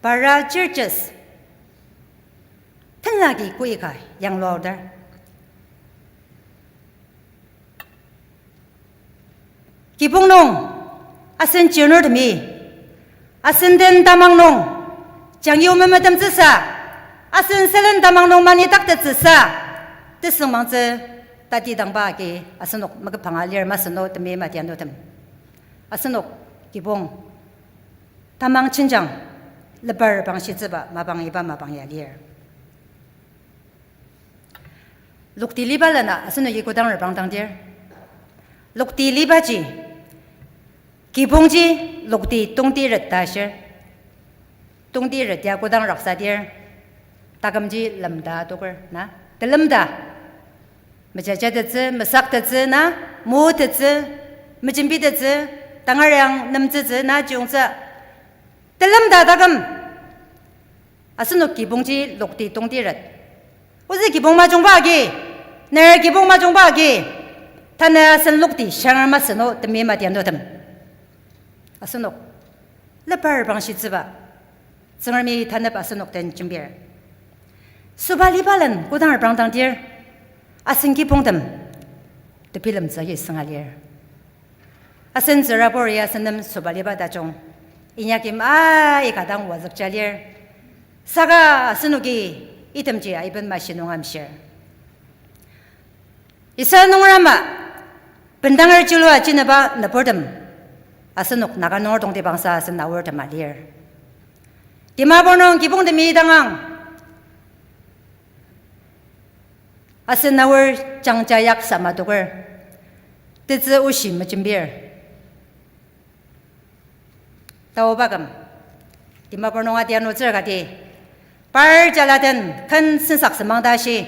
para churches tenlagi koika yangluaoder. Kibong nung, asen chirnurtemi, asen den tamang nung, jangyu memetemtsüsa, asen sülen tamang nung manitaktettsüsa, tesüngmangtsü tatidangba agi asenok meküpanga lir masü no temi matianutem. Asenok kibong tamang jenjang, lebar pangshitsüba mapang iba mapang ya lir. Lokti liba lena asenoki kodang reprangdangdir, lokti libaji, kibongji lokti tongtiret ta ashir. Tongtiret ya kodang raksadir, takümji lemta toker na, telemta. Mejajatettsü, mesaktettsü na, motettsü, mejembitettsü, tangariang nemtsütsü na chiyongtsü, telemta taküm. Asenok kibongji lokti tongtiret. Ozü kibong majungba agi, ner kibong majungba agi, tanü asen lokti shiang masü no temi matianutem. Asenok lebar pangshitsüba, Tsüngremi tanep asenok den jembir. Sobaliba len kodang reprangdangdir, asen kibongtem tebilemtsü agi sünga lir. Asen tsürabur ya asen nem sobaliba tajung inyakim aika dang wazükja lir. Saka asenoki itemji aiben mashi nung amshir. Israel nungerama bendanger chilua jineba nüburtem, asenok Naga nunger tongtibangsa asen aortem alir. Dimapur nung kibongtemi dangang, asen aor jangja yak sama toker, tetsü oshi mejembir. Taoba küm, Dimapur nung atianutsür kati, par jala den ken sensak semang ta shi,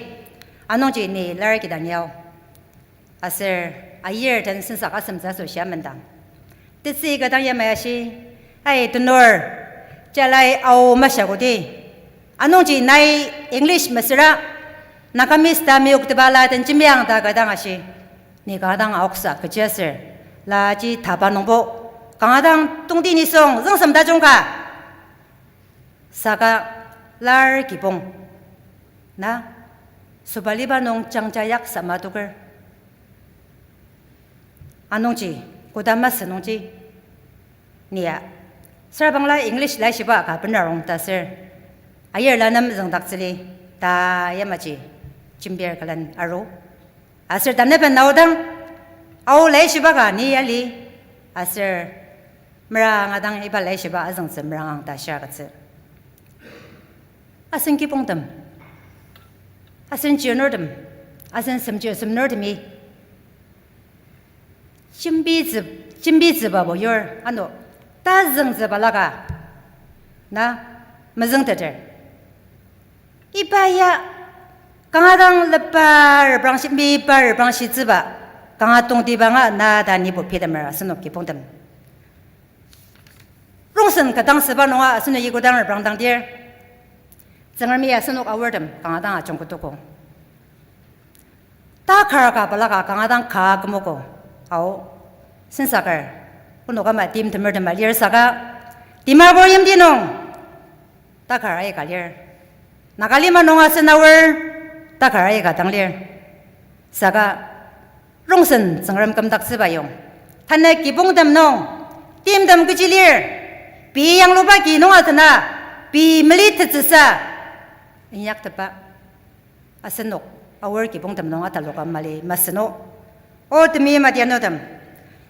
anungji ni lar kidang yao. Aser ayir den sensak asemtsü asoshi amendang, tetsü ka dang yamai ashi, ai tenur, jalai ao masha kodi. Anungji nai English mesüra, Nagamese ta meyoktepa la den jembiang ta ka dang ashi. Ni kanga dang aoksa kechi aser, laji taba nungbo, kanga dang tongti nisung züngsem tajung ka. Saka lar kibong na, sobaliba nung jangja yak sama toker. Anungji, kodama sü nungji, ni ya, sarbangla English laishiba ka benarong ta ser, ayir la nem züngdaktsüli, ta yamaji jembir külen aru. Aser taneben aodang, ao laishiba ka ni yali, aser meranga dang iba laishiba azüngtsü merangang ta shia agütsü. Asen kibongtem, asen chirnurtem, asen semchir semnurtemi jembitsü, jembitsübabo yur ano, tazüngtsü balaka na mezüngteter. Iba ya kanga dang lepa reprangshi, mepa reprangshitsüba, kanga tongtibanga na ta nibo pitemer asenok kibongtem. Rongsen kadangsüba nunga asenoki kodang reprangdangdir, Tsüngremi asenok aortem kanga dang ajungketoko. Takar ka balaka kanga dang ka kümogo. Ao, sensaker, onok ama timtemertem alir saka, Dimapur yimti nung takar aika lir. Nagalima nung asen aor takar aika dang lir. Saka rongsen Tsüngrem kümdaktsüba yong, tanü kibongtem nung timtem kechi lir, pei yangluba ki nung atena, pei melitettsüsa inyaktepa asenok aor kibongtem nung ataloka mali maseno. O temi matianutem,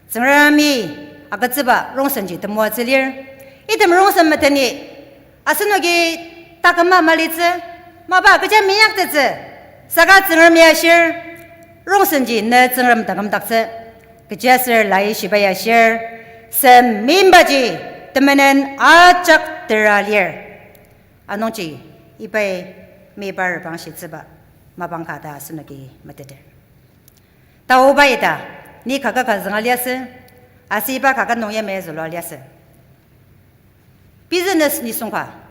Tsüngremi agütsüba rongsenji temoatsü lir. Item rongsen meteni asenoki Taküma malitsü, mapa kecha minyaktettsü, saka Tsüngremi ashir, rongsenji ne Tsüngrem takümdaktsü, kechiaser lai shiba ya ashir, semimbaji temenen ajak tera lir. Anungji, ibai mebar bangshitsüba mapang ka ta asenoki meteter. Taoba ita, ni kaka ka zünga liasü, aser iba kaka nung yamai zülua liasü. Business nisung ka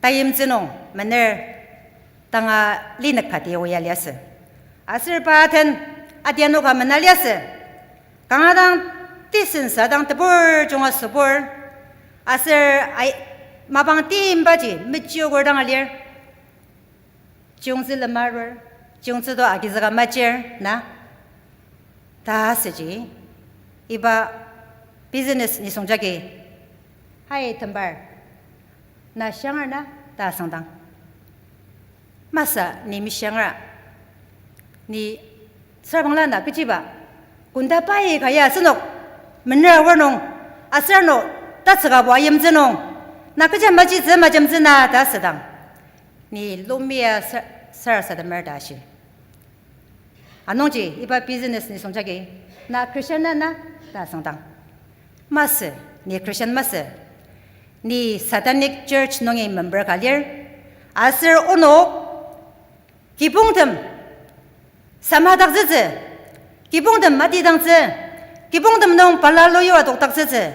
tayimtsü nung mener tanga linük kati oya liasü. Aser pa den adianu ka mena liasü. Kanga dang tisensa dang tebur junga sübur. Aser ai, mapang timbaji mechioker dang alir. Chiyungtsü lemarur, chiyungtsü to agizüka machir, na? Ta asüji, iba business nisung jagi, hai tembar, na shiangar na? Ta asüngdang. Masü ni meshiangra, ni sarbangla na kechiba, kunda pai kaya asenok, mener aor nung, aser ano, tatsükabo ayimtsü nung, na kecha majitsü majemtsü na ta asüdang. Ni lumia sa-, sarasademer ta ashi. Anungji iba business nisung jagi, na Christian na na? Ta asüngdang. Masü, ni Christian masü. Ni satanic church nungi member ka lir. Aser onok, kibongtem samadaktsütsü, kibongtem matidangtsü, kibongtem nung balala yua adokdaktsütsü,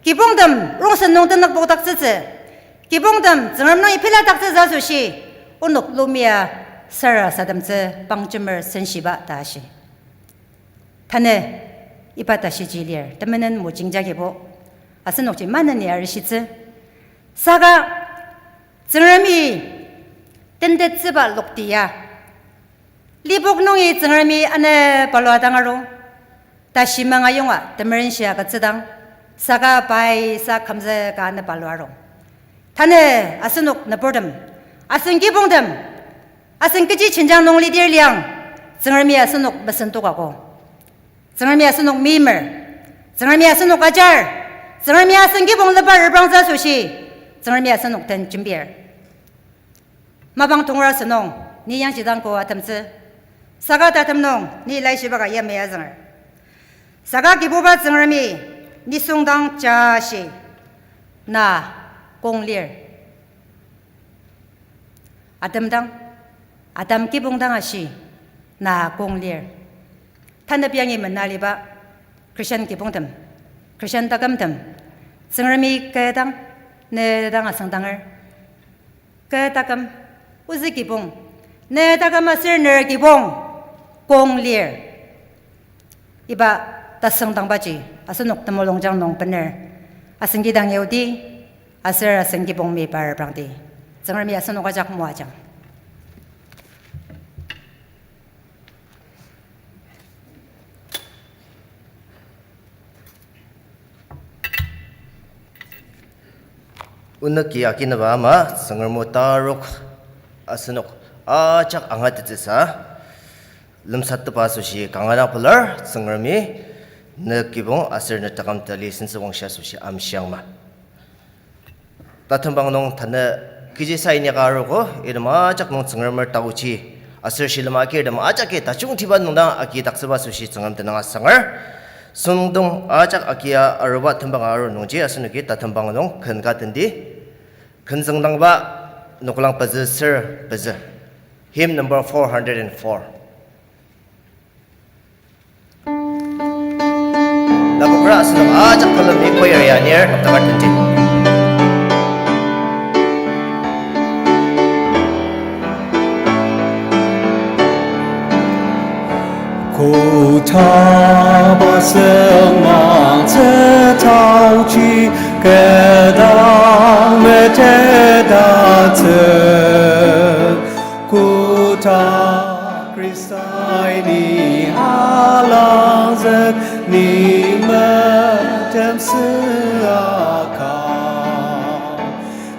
kibongtem rongsen nung tenük pokdaktsütsü, kibongtem Tsüngrem nungi peladaktsütsü asoshi, onok lumia sarasademtsü pangjemer senshiba ta ashi. Tanü iba tashiji lir, temenen mojing jagibo, asenokji maneni arishitsü. Saka Tsüngremi tentettsüba lokti ya, lipok nungi Tsüngremi ana balua dang aru, tashi mangayonga temerenshia agütsüdang, saka pai sa kümzüka ana balua aru. Tanü asenok nüburtem, asen kibongtem, asen kechi jenjang nung lidir liang, Tsüngremi asenok mesendokako. Tsüngremi asenok meimer, Tsüngremi asenok ajar, Tsüngremi asen kibong lepa reprangtsü asoshi, Tsüngremi asenok den jembir. Mapang tongra asünung, ni yangjidangko atemtsü, saka tatem nung ni laishiba ka yamai azünger. Saka Kibuba Tsüngremi nisung dang jashi, na kong lir. Adam dang, Adam kibong dang ashi, na kong lir. Tanü yangi mena aliba Christian kibongtem, Christian takümtem, Tsüngremi kü dang, ne dang asüngdanger. Kü taküm, ozü kibong, ne taküm aser ner kibong, kong lir. Iba tasüngdangbaji asenok temulungjang nung bener, asen kidang yaodi, aser asen kibong mebar prangdi. Tsüngremi asenok ajak moajang. Onoki akinaba ama Tsüngrem o tarok asenok ajak angatettsüsa lemsatepba asoshi kanga dang pelar. Tsüngremi ne kibong aser ne taküm tali sentsü wangshi asoshi amshiangma. Tatembang nung tanü kechisa inyaka arogo, item ajak nung Tsüngremer taochi, aser shilem akirtem ajaki tajungtiba nung dang agidaktsüba asoshi Tsüngrem tenüng asanger. Süngdong ajak agia aruba tembang aru nungji asenoki tatembang nung ken ka tendi. Ken züngdangba noklang pezü ser pezü. Hymn number four hundred and four. Lapokra asenok ajak külemi choir ya anir noktakar tenti. Kotaba süngmangtsü taochi kü dang metetdaktsü, kota Khristai ni alangzük ni metem süaka.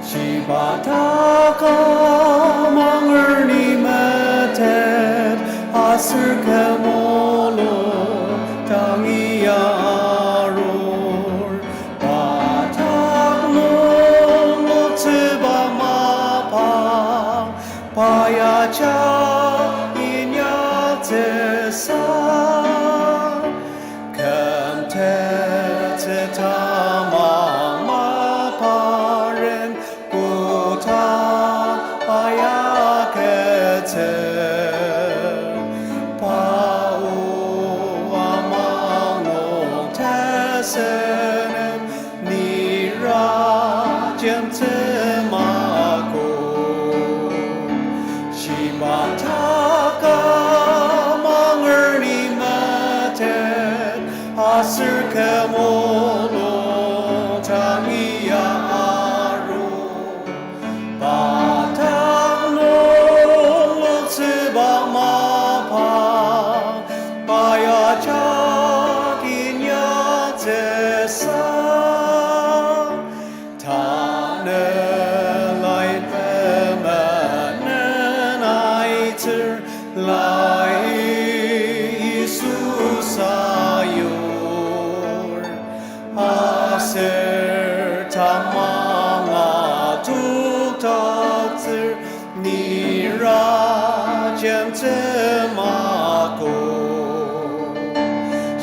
Shiba taküm anger ni metet aser kü molo tangi arur. Pa tak nung Ja inyaktsüsa, kümtettsü tamang maparen koda ayaketsü. Pa o amang nung tesünem nira jemtsü mako. Shiba takam anger ni metet, aser küm o lung tangi ya aru. Pa dak nung loktsüba mapa, pa ya ja inyaktsüsa. Tanü lai pemenen aitsür, lai Yisu sayur. Aser tamang atokdaktsür, nira jemtsü mako.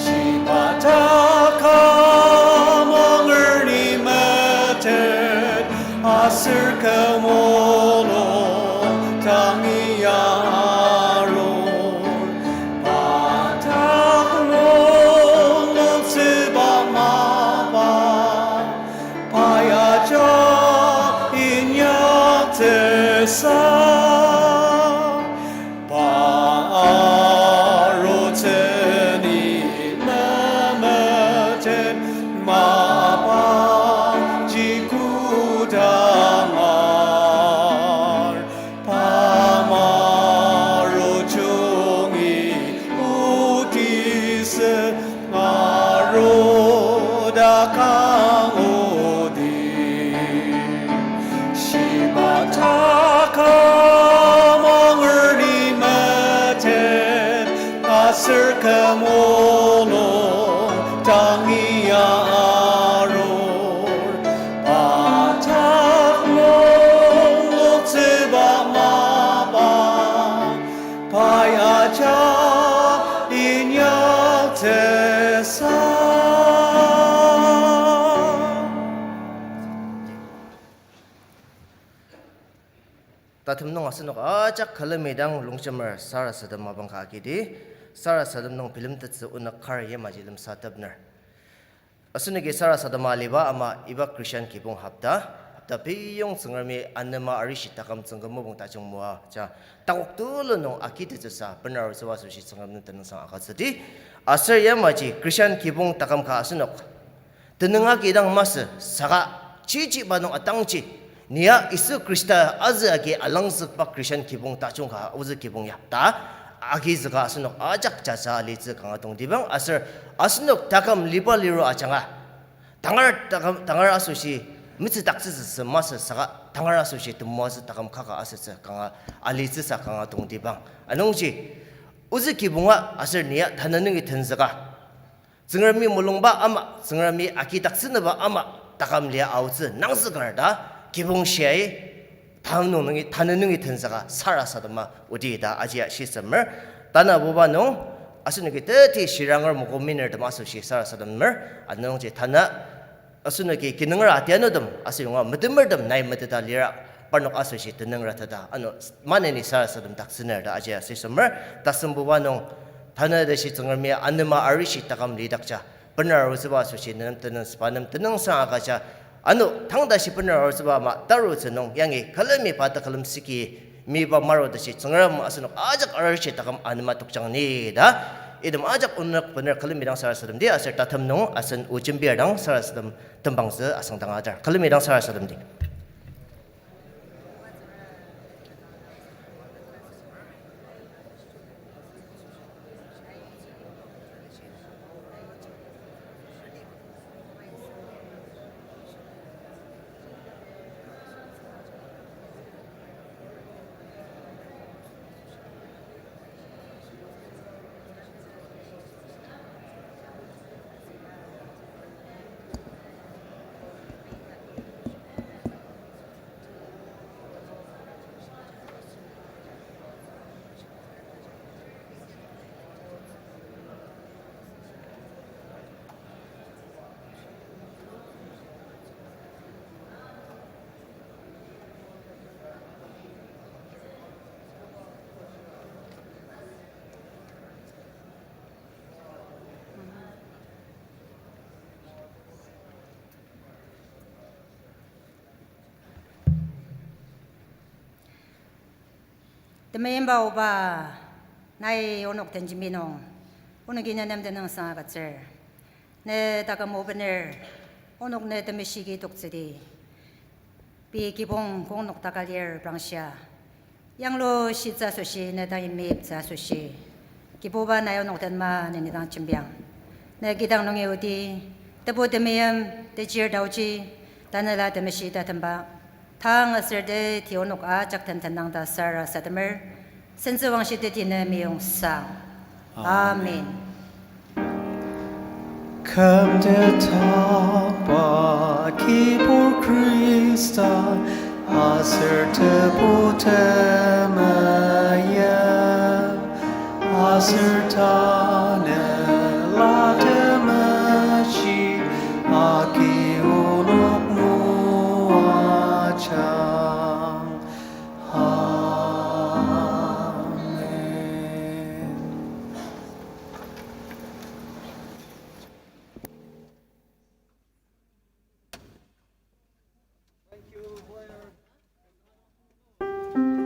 Shiba takam anger ni metet, aser küm o lung tangi ya aru. Pa dak nung loktsüba mapa, pa ya ja inyaktsüsa. Pa arutsü ni memetet, mapa ji kodangar. Pa maru jungi otisü, aru dakang odi. Shiba takam anger ni metet, aser küm o lung tangi ya arur. Pa dak nung loktsüba mapa, pa ya ja inyaktsüsa. Tatem nung asenok ajak külemi dang longjemer sarasadem mapang ka agidi, sarasadem nung bilemtettsü onük kar yamaji lemsatepner. Asenoki sarasadema aliba ama iba Christian kibong hopta, hopta peyong Tsüngremi anema arishi taküm tsüngküm mopung tajung moaja, takok tulu nung agitettsüsa benarutsüba asoshi Tsüngrem nem tenüngsang agütsüdi. Aser yamaji Christian kibong taküm ka asenok tenüng agi dang masü saka, chichiba nung atangji, ni ya Yisu Khrista azü agi alangzükba Christian kibong tajung ka ozü kibong ya ta agizüka asenok ajak jaja alitsü kanga tongtibang, aser asenok taküm liba liru ajanga tangar taküm, tangar asoshi metsüdaktsütsü masü saka, tangar asoshi temoatsü taküm kaka asütsü kanga alitsüsa kanga tongtibang. Anungji ozü kibonga aser ni ya tanü nungi tenzüka Tsüngremi mulungba ama, Tsüngremi agidaktsünüba ama, taküm lia aotsü nangzüker ta kibong shiai, tanü nungi, tanü nungi tenzüka sarasadema odi ta ajia shisemer. Tanabuba nung asenoki teti shiranger mokominertem asoshi sarasademer. Anungji tanü asenoki kinunger atianutem aser yonga metemertem nai meteta lira, parnok asoshi tenüng rateta ano maneni sarasademdaktsüner ta ajia shisemer. Tasembuba nung tanü tashi Tsüngremi anema arishi taküm lidakja benarutsüba asoshi nem tenüngsüba nem tenüngsang agüja, ano tang tashi benarutsüba ama tarutsü nung yangi külemi pa tekülem siki miba maru tashi Tsüngrem asenok ajak arishi taküm anema tokjang ni ta. Item ajak onük bener külemi dang sarasademdi aser tatem nung asen o jembir dang sarasadem tembangtsü asüngdang ajar. Külemi dang sarasademdi. Meimba oba, nai onok den jembi nung, onoki ne nem tenüngsang agütsür. Ne taküm obener, onok ne temeshiki toktsüdi. Pei kibong kong nokdaka lir prangshia. Yanglu shitsü asoshi, ne dang yimiptsü asoshi, Kibuba nai onok den ma ne ni dang jembiang. Ne kidang nungi odi, tebu temeim, tejir taoji, tanela temeshi tatemba, tang aser teti onok ajak den tenang ta sarasademer, sentsüwangshi teti ne meyong sang. Amen. Kümtetba Kibur Khrista, aser Tebu temeim, aser ta